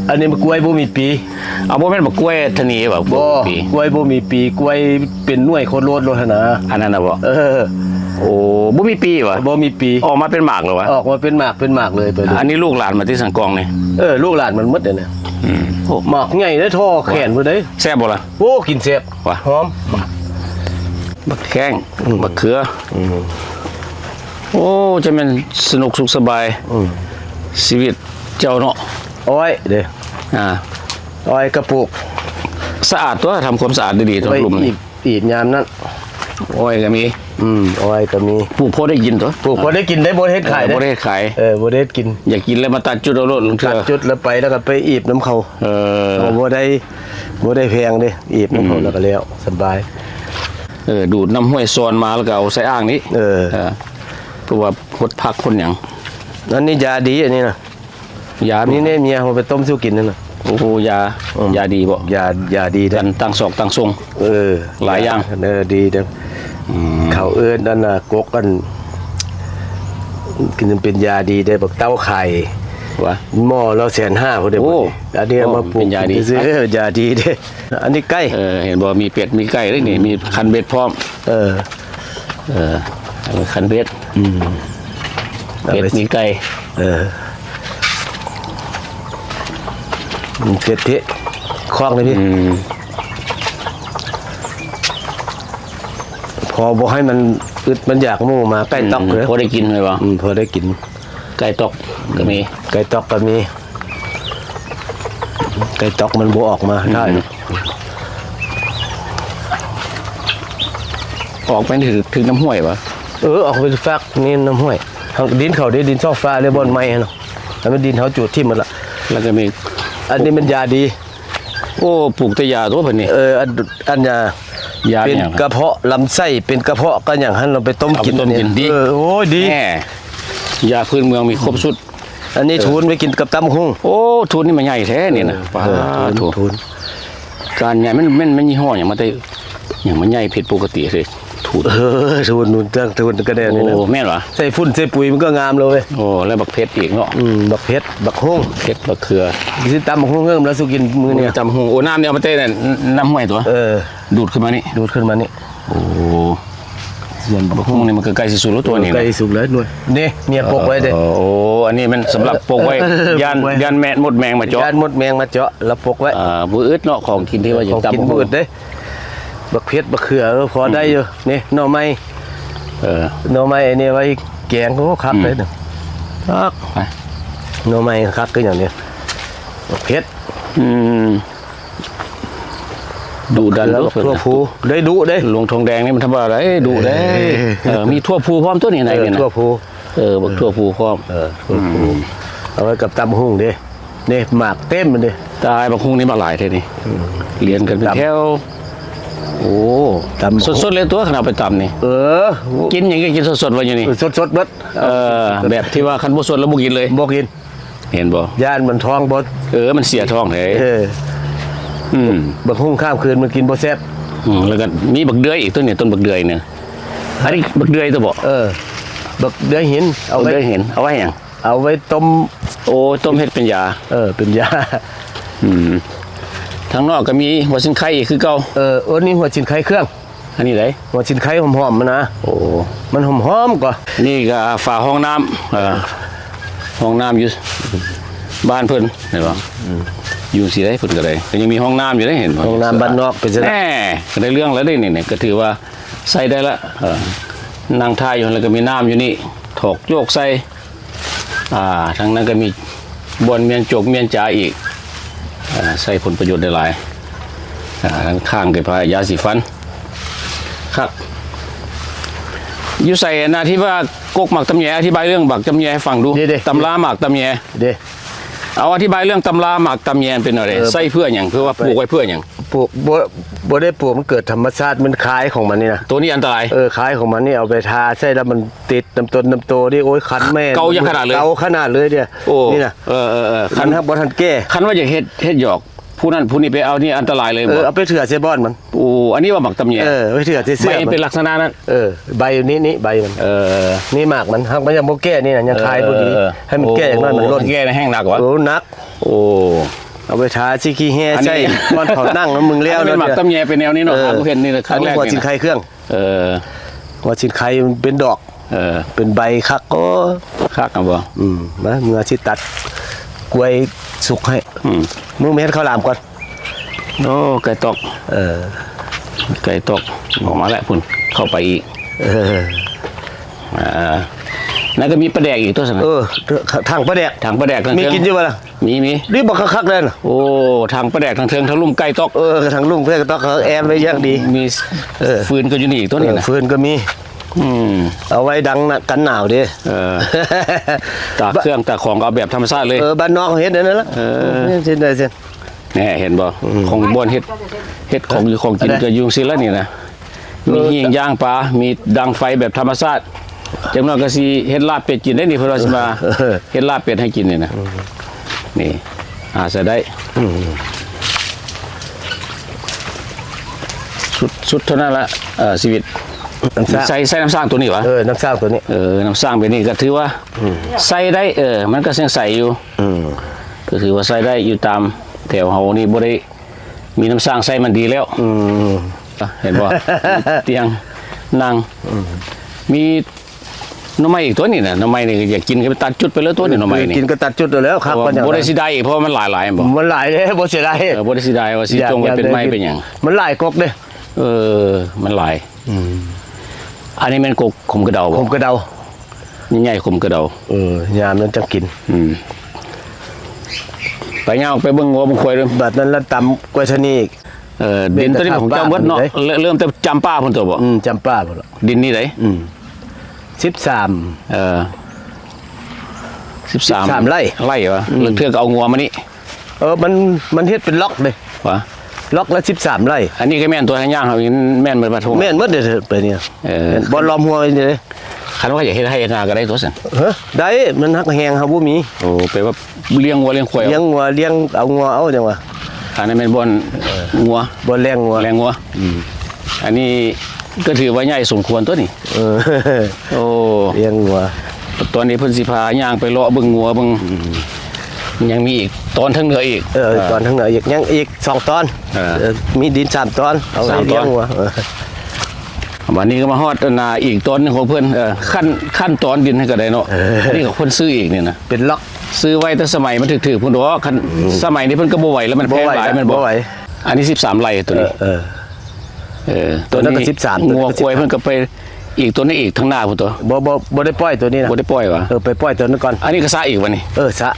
ອັນນີ້ມັນກ້ວຍບໍ່ມີປີ. ເອົາ ບໍ່ແມ່ນບັກກ້ວຍທະນີຫວາ? ບໍ່ ກ້ວຍບໍ່ມີປີ ກ້ວຍເປັນໜ່ວຍໂຄດໂລດໂລດຫັ້ນນະ. ອັນນັ້ນນະບໍ? ເອີ ໂອ້ ບໍ່ມີປີຫວາ? ບໍ່ມີປີ. ອອກມາເປັນໝາກເລີຍຫວາ? ອອກມາເປັນໝາກ ເປັນໝາກເລີຍໄປເລີຍ. ອັນນີ້ລູກຫຼານມາຕິສັງກອງນີ້? ເອີ ລູກຫຼານມັນໝົດເດ້ນີ້. ອືມ ໂອ້ ໝາກໃຫຍ່ເດ້ ທໍ່ແຂນພຸ້ນເດ້. ແຊບບໍ່ລະ? ໂອ້ ກິນແຊບຫວາ? ຫອມ. ບັກແຂ້ງ ອືມ ບັກເຂືອ. ອືມ ໂອ້ ຈະແມ່ນສະໜຸກສຸກສະບາຍ ອືມ ຊີວິດເຈົ້າເນາະ. ອ້ອຍເດ້ ອ່າ ອ້ອຍກະປູກ. ສະອາດຕົວະ ທຳຄວາມສະອາດດີໆ ໄວ້ອີບ ອີບຍາມນັ້ນ. ອ້ອຍກໍມີ. ອືມ ອ້ອຍກໍມີ. ປູກພໍໄດ້ກິນຕົວະ. ປູກພໍໄດ້ກິນໄດ້ ບໍ່ໄດ້ເຮັດຂາຍເດ້. ເອີ ບໍ່ໄດ້ເຮັດຂາຍ. ເອີ ບໍ່ໄດ້ເຮັດກິນ. ຢາກກິນແລ້ວມາຕັດຈຸດເອົາໂລດ ລາງເທື່ອຕັດຈຸດແລ້ວໄປ ແລ້ວກໍໄປອີບນຳເຂົາ. ເອີ ເຮົາບໍ່ໄດ້ ບໍ່ໄດ້ແພງເດ້ ອີບນຳເຂົາ ອືມ ແລ້ວກໍແລ້ວ ສະບາຍ. ເອີ ດູດນ້ຳຫ້ວຍຊອນມາ ແລ້ວກໍເອົາໃສ່ອ່າງນີ້. ເອີ ເອີ ເພາະວ່າຫົດຜັກຫົດຫຍັງ. ອັນນີ້ຢາດີ ອັນນີ້ນະ. ຢາ ນີ້ແນ່ ເມຍເຮົາໄປຕົ້ມສູ່ກິນນັ້ນນະ. ໂອ້ໂຫ ຢາ ອືມ ຢາດີບໍ? ຢາ ຢາດີເດ້ ກັນຕັ້ງສອກຕັ້ງຊົງ. ເອີ ຫຼາຍຢ່າງ. ເອີ ດີເດ້. ອືມ ເຂົາເອີ້ນອັນນ່າ ກົກອັນ ກິນເປັນຢາດີເດ້ ບັກເຕົ້າໄຂ່ຫວາ? ໝໍ້ລະແສນຫ້າພຸ້ນເດ້. ໂອ້ ອັນນີ້ເອົາມາປູກ ເປັນຢາດີ ເອີ ຢາດີເດ້. ອັນນີ້ໄກ່. ເອີ ເຫັນບໍ່ ມີເປັດມີໄກ່ເດ້ນີ້. ອືມ ມີຄັນເບັດພ້ອມ. ເອີ ເອີ ເອົາໄປຄັນເບັດ. ອືມ ເປັດມີໄກ່. ເອີ ເປັດເພະ ຄອກນີ້ພີ່. ອືມ ພໍບໍ່ໃຫ້ມັນອຶດມັນຢາກ ໝູມາໄກ່ຕອກເລີຍ. ອືມ ພໍໄດ້ກິນແມ່ນບໍ່? ອືມ ພໍໄດ້ກິນ. ໄກ່ຕອກກໍມີ. ໄກ່ຕອກກໍມີ. ໄກ່ຕອກມັນບໍ່ອອກມາ ອືມ ໄດ້. ອອກໄປຖືກ ຖືກນ້ຳຫ້ວຍຫວາ? ເອີ ອອກໄປຝາກນີ້ນ້ຳຫ້ວຍ. ທາງດິນເຂົາເດ້ ດິນຊອກຟ້າເລີຍ ບ່ອນໃໝ່ຫັ້ນນະ. ແລ້ວມັນດິນເຮົາຈູດຖິ້ມໝົດລະ. ແລ້ວກໍມີ ອັນນີ້ມັນຢາດີ. ໂອ້ ປູກແຕ່ຢາຕົວເພິ່ນນີ້. ເອີ ອັນ ອັນຢາ ຢາເປັນຫຍັງ? ກະເພາະລຳໄສ້ ເປັນກະເພາະກະຫຍັງຫັ້ນ ເອົາໄປຕົ້ມກິນ. ເອົາໄປຕົ້ມກິນ ເອີ ໂອ້ຍ ດີ. ແນ່ ຢາພື້ນເມືອງມີຄົບຊຸດ. ອັນນີ້ ເອີ ທູນໄປກິນກັບຕຳບັກຫຸ່ງ. ໂອ້ ທູນນີ້ມັນໃຫຍ່ແທ້ນີ້ນະ. ເອີ ປາດ ເອີ ທູນ ທູນ ການໃຫຍ່. ມັນ ມັນ ມັນຍີ່ຫໍ້ຫຍັງ ມາແຕ່ຫຍັງ ມັນໃຫຍ່ຜິດປົກກະຕິເດ້ ທູນ. ເອີ ທູນ ນູນ ເຖິງທູນກະແດດນີ້ນະ. ໂອ້ ແມ່ນຫວາ? ໃສ່ຝຸ່ນໃສ່ປຸຍມັນກໍງາມແລ້ວເວີຍ. ໂອ້ ແລ້ວບັກເຜັດອີກເນາະ. ອືມ ບັກເຜັດ ບັກຫຸ່ງ ເຜັດ ບັກເຂືອ. ຊິຕຳບັກຫຸ່ງເຮີ້ມແລ້ວສູ່ກິນມື້ນີ້. ໂອ້ຍ ຕຳບັກຫຸ່ງ. ໂອ້ ນ້ຳນີ້ເອົາມາແຕ່ນ້ຳຫ້ວຍຕົວະ. ເອີ ດູດຂຶ້ນມານີ້ ດູດຂຶ້ນມານີ້. ໂອ້ ສ່ວນບັກຫຸ່ງນີ້ມັນກໍໃກ້ຊິສຸກແລ້ວຕົວະນີ້ນະ. ໃກ້ສຸກແລ້ວໜ່ວຍ. ນີ້ ເມຍປົກໄວ້ເດ້. ເອີ ໂອ້ ອັນນີ້ມັນສຳລັບປົກໄວ້ ເອີ ຢ້ານ ປົກໄວ້ ຢ້ານແມງ ມົດແມງມາເຈາະ. ຢ້ານມົດແມງມາເຈາະ ແລ້ວປົກໄວ້. ອ່າ ບໍ່ອຶດເນາະ ຂອງກິນທີ່ວ່າຈະຕຳ ຂອງກິນບໍ່ອຶດເດ້. ບັກເຜັດ ບັກເຂືອ ເອີ ພໍໄດ້ຢູ່. ອືມ ນີ້ໜໍ່ໄມ້. ເອີ ໜໍ່ໄມ້ອັນນີ້ໄວ້ແກງ. ໂອ້ ຄັກເລີຍ. ອືມ ຄັກ. ໜໍ່ໄມ້ຄັກຄືຫຍັງນີ້. ບັກເຜັດ. ອືມ ດຸດັນເດ້. ຖົ່ວພູ ໄດ້ດຸເດ້. ຫຼວງທອງແດງນີ້ມັນທຳມະດາເດ້ ດຸເດ້. ເອີ ເອີ ມີຖົ່ວພູພ້ອມຕົວະນີ້. ເອີ ໃນນີ້ນະ ຖົ່ວພູ. ເອີ ບັກຖົ່ວພູພ້ອມ. ເອີ ຖົ່ວພູ. ອືມ ເອົາໄວ້ກັບຕຳບັກຫຸ່ງເດ້. ນີ້ໝາກເຕັມມັນເດ້. ຕາຍ ບັກຫຸ່ງນີ້ມາຫຼາຍແທ້ນີ້. ອືມ ລຽນກັນເປັນແຖວ. ໂອ້ ຕຳ ສົດໆເລີຍຕົວະ ຄັນເອົາໄປຕຳນີ້. ເອີ ກິນຫຍັງກໍກິນສົດໆວ່າຢູ່ນີ້. ເອີ ສົດໆເບິດ. ເອີ ແບບທີ່ວ່າຄັນບໍ່ສົດແລ້ວບໍ່ກິນເລີຍ. ບໍ່ກິນ. ເຫັນບໍ່? ຢ້ານມັນທ້ອງບໍ່. ເອີ ມັນເສຍທ້ອງເດ້. ເອີ ອືມ ບັກຫຸ່ງຂ້າມຄືນມັນກິນບໍ່ແຊບ. ອືມ ແລ້ວກໍມີບັກເດືອຍອີກຕົວະນີ້ ຕົ້ນບັກເດືອຍນີ້. ອັນນີ້ບັກເດືອຍຕົວະບໍ່? ເອີ ບັກເດືອຍຫີນ. ເອົາໄວ້ ບັກເດືອຍຫີນ ເອົາໄວ້ຫຍັງ? ເອົາໄວ້ຕົ້ມ. ໂອ້ ຕົ້ມເຮັດເປັນຢາ. ເອີ ເປັນຢາ. ອືມ ທາງນອກກໍມີຫົວຊິນໄຄອີກຄືເກົ່າ. ເອີ ອັນນີ້ຫົວຊິນໄຄເຄື່ອງ. ອັນນີ້ໃດ? ຫົວຊິນໄຄຫອມໆຫັ້ນນະ. ໂອ້ ມັນຫອມໆກວ່າ. ນີ້ກໍຝາຫ້ອງນ້ຳ. ເອີ ຫ້ອງນ້ຳຢູ່ບ້ານເພິ່ນ ເຫັນບໍ່? ອືມ ຢູ່ຊີ້ໃດ ເພິ່ນກໍໄດ້ ກໍຍັງມີຫ້ອງນ້ຳຢູ່ເດ້. ເຫັນບໍ່? ຫ້ອງນ້ຳບ້ານນອກເປັນຈັ່ງໃດ? ແນ່ ກໍໄດ້ເລື່ອງແລ້ວເດ້ນີ້. ກໍຖືວ່າໃຊ້ໄດ້ລະ. ເອີ ນັ່ງຖ່າຍຢູ່ຫັ້ນ ແລ້ວກໍມີນ້ຳຢູ່ນີ້ ຖອກໂຈກໃສ່. ອ່າ ທາງນັ້ນກໍມີບ່ອນມ້ຽນໂຈກມ້ຽນຈາອີກ. ອ່າ ໃຊ້ຜົນປະໂຫຍດໄດ້ຫຼາຍ. ອ່າ ທາງຂ້າງກໍພາ ຢາສີຟັນ. ຄັກ. ຢູ່ໃສ ອັນນະ ທີ່ວ່າກົກໝາກຕຳແຍ? ອະທິບາຍເລື່ອງໝາກຕຳແຍໃຫ້ຟັງດູ. ເດ້ ເດ້ ຕຳລາໝາກຕຳແຍ. ເດ້ ເອົາ ອະທິບາຍເລື່ອງຕຳລາໝາກຕຳແຍເປັນແນວໃດ? ເອີ ໃຊ້ເພື່ອຫຍັງ? ເພື່ອວ່າ ເອີ ປູກໄວ້ເພື່ອຫຍັງ? ປູກ ບໍ່ ບໍ່ໄດ້ປູກ ມັນເກີດທຳມະຊາດ. ມັນຄາຍຂອງມັນນີ້ນະ. ໂຕນີ້ອັນຕະລາຍ? ເອີ ຄາຍຂອງມັນນີ້ ເອົາໄປທາໃສ່ແລ້ວມັນ ຕິດນ້ຳຕົ້ນນ້ຳໂຕນີ້ ໂອ້ຍ ຄັນແມ່ນ ເກົ່າຢ່າງຂະໜາດເລີຍ. ເກົ່າຂະໜາດເລີຍເດ. ໂອ້ ນີ້ນະ ເອີ ເອີ ເອີ ຄັນ ຄັນຫາກບໍ່ທັນແກ້ ຄັນວ່າຢາກເຮັດ ເຮັດຫຍອກ ຜູ້ນັ້ນຜູ້ນີ້ໄປເອົານີ້ ອັນຕະລາຍເລີຍ. ເອີ ບໍ່ ເອົາໄປເຖື່ອໃສ່ບ່ອນມັນ. ໂອ້ ອັນນີ້ວ່າໝາກຕຳແຍ. ເອີ ໄປເຖື່ອໃສ່ເສື້ອ ໃບມັນເປັນລັກສະນະນັ້ນ. ເອີ ໃບຢູ່ນີ້ ນີ້ໃບມັນ. ເອີ ນີ້ໝາກມັນ ຫາກມັນຍັງບໍ່ແກ່ນີ້ນະ ຍັງຄາຍບໍ່ດີ. ເອີ ໃຫ້ມັນແກ່ຈັກໜ້ອຍ ໂອ້ ມັນຫຼົ່ນ. ແກ່ແຮງໜັກຫວາ? ໂອ້ ໜັກ. ໂອ້ ເອົາໄປທາຂີ້ຂີ້ແຮ່ໃສ່ ອັນນີ້ ບ່ອນເຂົານັ່ງນຳ ມຶງແລ້ວ. ອັນນີ້ແມ່ນໝາກຕຳແຍເປັນແນວນີ້ເນາະ. ເອີ ຫາບໍ່ເຫັນນີ້ນະ. ອັນນີ້ຫົວຊິນໄຄເຄື່ອງ. ເອີ ຫົວຊິນໄຄມັນເປັນດອກ. ເອີ ເປັນໃບຄັກ. ໂອ້ ຄັກ ເອົາບໍ່? ອືມ ມາ ເມື່ອຊິຕັດກ້ວຍສຸກໃຫ້. ອືມ ມື້ມາເຮັດເຂົ້າຫຼາມກ່ອນ. ໂອ້ ໄກ່ຕອກ. ເອີ ໄກ່ຕອກ ອອກມາແລ້ວພຸ້ນ ເຂົ້າໄປອີກ. ເອີ ອ່າ ນັ້ນກໍມີປາແດກອີກຕົວະຊັ້ນ. ເອີ ຖັງປາແດກ ຖັງປາແດກ ມີກິນຢູ່ບໍ່ລະ? ມີ ມີ ນີ້ບັກຄັກໆເດ້. ໂອ້ ຖັງປາແດກທາງເທິງ ທາງລຸ່ມໄກ່ຕອກ. ເອີ ທາງລຸ່ມໄກ່ຕອກ ເຂົາແອມໄວ້ຢ່າງດີ. ມີ ເອີ ຟືນກໍຢູ່ນີ້ອີກຕົວະນີ້ນະ. ເອີ ຟືນກໍມີ. ອືມ ເອົາໄວ້ດັງນະ ກັນໜາວເດ້. ເອີ ຕາກເຄື່ອງຕາກຂອງກໍເອົາແບບທຳມະຊາດເລີຍ. ເອີ ບ້ານນອກເຮົາເຮັດແນວນັ້ນລະ. ເອີ ເຮັດໄດ້ເຊັ່ນ ແນ່ ເຫັນບໍ່? ອືມ ຂອງບ່ອນເຮັດ ເຮັດຂອງຢູ່ຂອງກິນກໍຢູ່ຈັ່ງຊີ້ລະນີ້ນະ. ມີຫີງຍ່າງປາ ມີດັງໄຟແບບທຳມະຊາດ. ຈັກໜ້ອຍກໍຊິເຮັດລາບເປັດກິນໄດ້ນີ້ ເພິ່ນວ່າຊິມາເຮັດລາບເປັດໃຫ້ກິນນີ້ນະ. ອືມ ນີ້ ຫາໃສ່ໄດ້. ອືມ ສຸດ ສຸດເທົ່ານັ້ນລະ ເອີ ຊີວິດ. ນ້ຳສ້າງ ໃສ່ ໃສ່ນ້ຳສ້າງຕົວນີ້ຫວາ? ເອີ ນ້ຳສ້າງຕົວນີ້. ເອີ ນ້ຳສ້າງແບບນີ້ກໍຖືວ່າ ອືມ ໃສ່ໄດ້. ເອີ ມັນກໍຍັງໃສຢູ່. ອືມ ກໍຖືວ່າໃຊ້ໄດ້ຢູ່. ຕາມແຖວເຮົານີ້ບໍ່ໄດ້ມີນ້ຳສ້າງໃຊ້ ມັນດີແລ້ວ. ອືມ ເຫັນບໍ່? ຕຽງນັ່ງ. ອືມ ມີໜໍ່ໄມ້ອີກຕົວະນີ້ນະ. ໜໍ່ໄມ້ນີ້ກໍຢາກກິນກໍໄປຕັດຈຸດໄປເລີຍຕົວະນີ້. ໜໍ່ໄມ້ນີ້ກິນກໍຕັດຈຸດເອົາແລ້ວ. ຄັກ ບໍ່ໄດ້ເສຍດາຍອີກ ເພາະວ່າມັນຫຼາຍໆ ແມ່ນບໍ່? ມັນຫຼາຍເດ້ ບໍ່ເສຍດາຍ. ເອີ ບໍ່ໄດ້ເສຍດາຍວ່າຊິຈົ່ງໄປເປັນໄມ້ເປັນຫຍັງ. ມັນຫຼາຍກົກເດ້. ເອີ ມັນຫຼາຍ. ອືມ ອັນນີ້ແມ່ນກົກຂົມກະເດົາບໍ່? ຂົມກະເດົາ ໃຫຍ່ໆ ຂົມກະເດົາ. ເອີ ຍາມນັ້ນຈັ່ງກິນ. ອືມ ໄປຍ່າງໄປເບິ່ງງົວເບິ່ງຄວາຍເດີ. ບາດນັ້ນລະຕຳກ້ວຍທະນີອີກ. ເອີ ດິນຕົວນີ້ຂອງເຈົ້າໝົດເນາະ. ເລີ່ມແຕ່ຈຳປາພຸ້ນຕົວະບໍ່? ອືມ ຈຳປາພຸ້ນລະ ດິນນີ້ໃດ. ອືມ ສິບສາມ ເອີ ສິບສາມ ສິບສາມໄຮ່ ໄຮ່ຫວາ? ອືມ ລະເທື່ອກໍເອົາງົວມານີ້. ເ ເອີ ມັນ ມັນເຮັດເປັນລັອກເດ້ ຫວາ ລັອກລະສິບສາມໄຮ່. ອັນນີ້ກໍແມ່ນຕົວທາງຍ່າງເຮົານີ້ ແມ່ນເບິດວັດທົ່ວ ແມ່ນເບິດເດ້ ໄປນີ້ ເອີ ແມ່ນ ບ່ອນລ້ອມຮົ້ວນີ້ເດ້. ຄັນວ່າຢາກເຮັດໄຮ່ເຮັດນາກໍໄດ້ຕົວຊັ້ນ ເອີ ໄດ້ ມັນຮັກແຮງເຮົາບໍ່ມີ. ໂອ້ ແປວ່າລ້ຽງງົວລ້ຽງຄວາຍ ລ້ຽງງົວລ້ຽງ ເອົາງົວເອົາ ຈັ່ງວ່າ ອັນນັ້ນແມ່ນບ່ອນ ເອີ ງົວ ບ່ອນແລ່ງງົວ ແລ່ງງົວ. ອືມ ອັນນີ້ກໍຖືວ່າໃຫຍ່ສົມຄວນຕົວນີ້. ເອີ ໂອ້ ລ້ຽງງົວ ຕອນນີ້ເພິ່ນຊິພາຍ່າງໄປເລາະເບິ່ງງົວເບິ່ງ. ອືມ ຍັງມີອີກຕອນທາງເໜືອອີກ. ເອີ ເອີ ຕອນທາງເໜືອອີກ ຍັງອີກສອງຕອນ. ເອີ ເອີ ມີດິນສາມຕອນ ເອົາໄວ້ລ້ຽງງົວ. ເອີ ບາດນີ້ກໍມາຮອດອັນນ່າອີກຕອນໜຶ່ງຂອງເພິ່ນ. ເອີ ຂັ້ນ ຂັ້ນຕອນດິນໃຫ້ກໍໄດ້ເນາະ. ເອີ ອັນນີ້ກໍເພິ່ນຊື້ອີກນີ້ນະ ເປັນລັອກ ຊື້ໄວ້ແຕ່ສະໄໝມັນຖືກໆພຸ້ນດອກ. ຄັນ ອືມ ສະໄໝນີ້ເພິ່ນກໍບໍ່ໄຫວແລ້ວ ມັນແພງຫຼາຍ ແມ່ນບໍ່? ບໍ່ໄຫວ ອັນນີ້ສິບສາມໄຮ່ຕົວນີ້. ເອີ ເອີ ເອີ ຕົວນັ້ນກໍສິບສາມ ງົວຄວາຍເພິ່ນກໍໄປອີກຕົວນີ້ອີກທາງໜ້າພຸ້ນຕົວະ. ບໍ່ ບໍ່ ບໍ່ໄດ້ປ່ອຍຕົວນີ້ນະ ບໍ່ໄດ້ປ່ອຍຫວາ? ເອີ ໄປປ່ອຍຕົວນັ້ນກ່ອນ. ອັນນີ້ກໍຊະອີກຫວານີ້? ເອີ ຊະ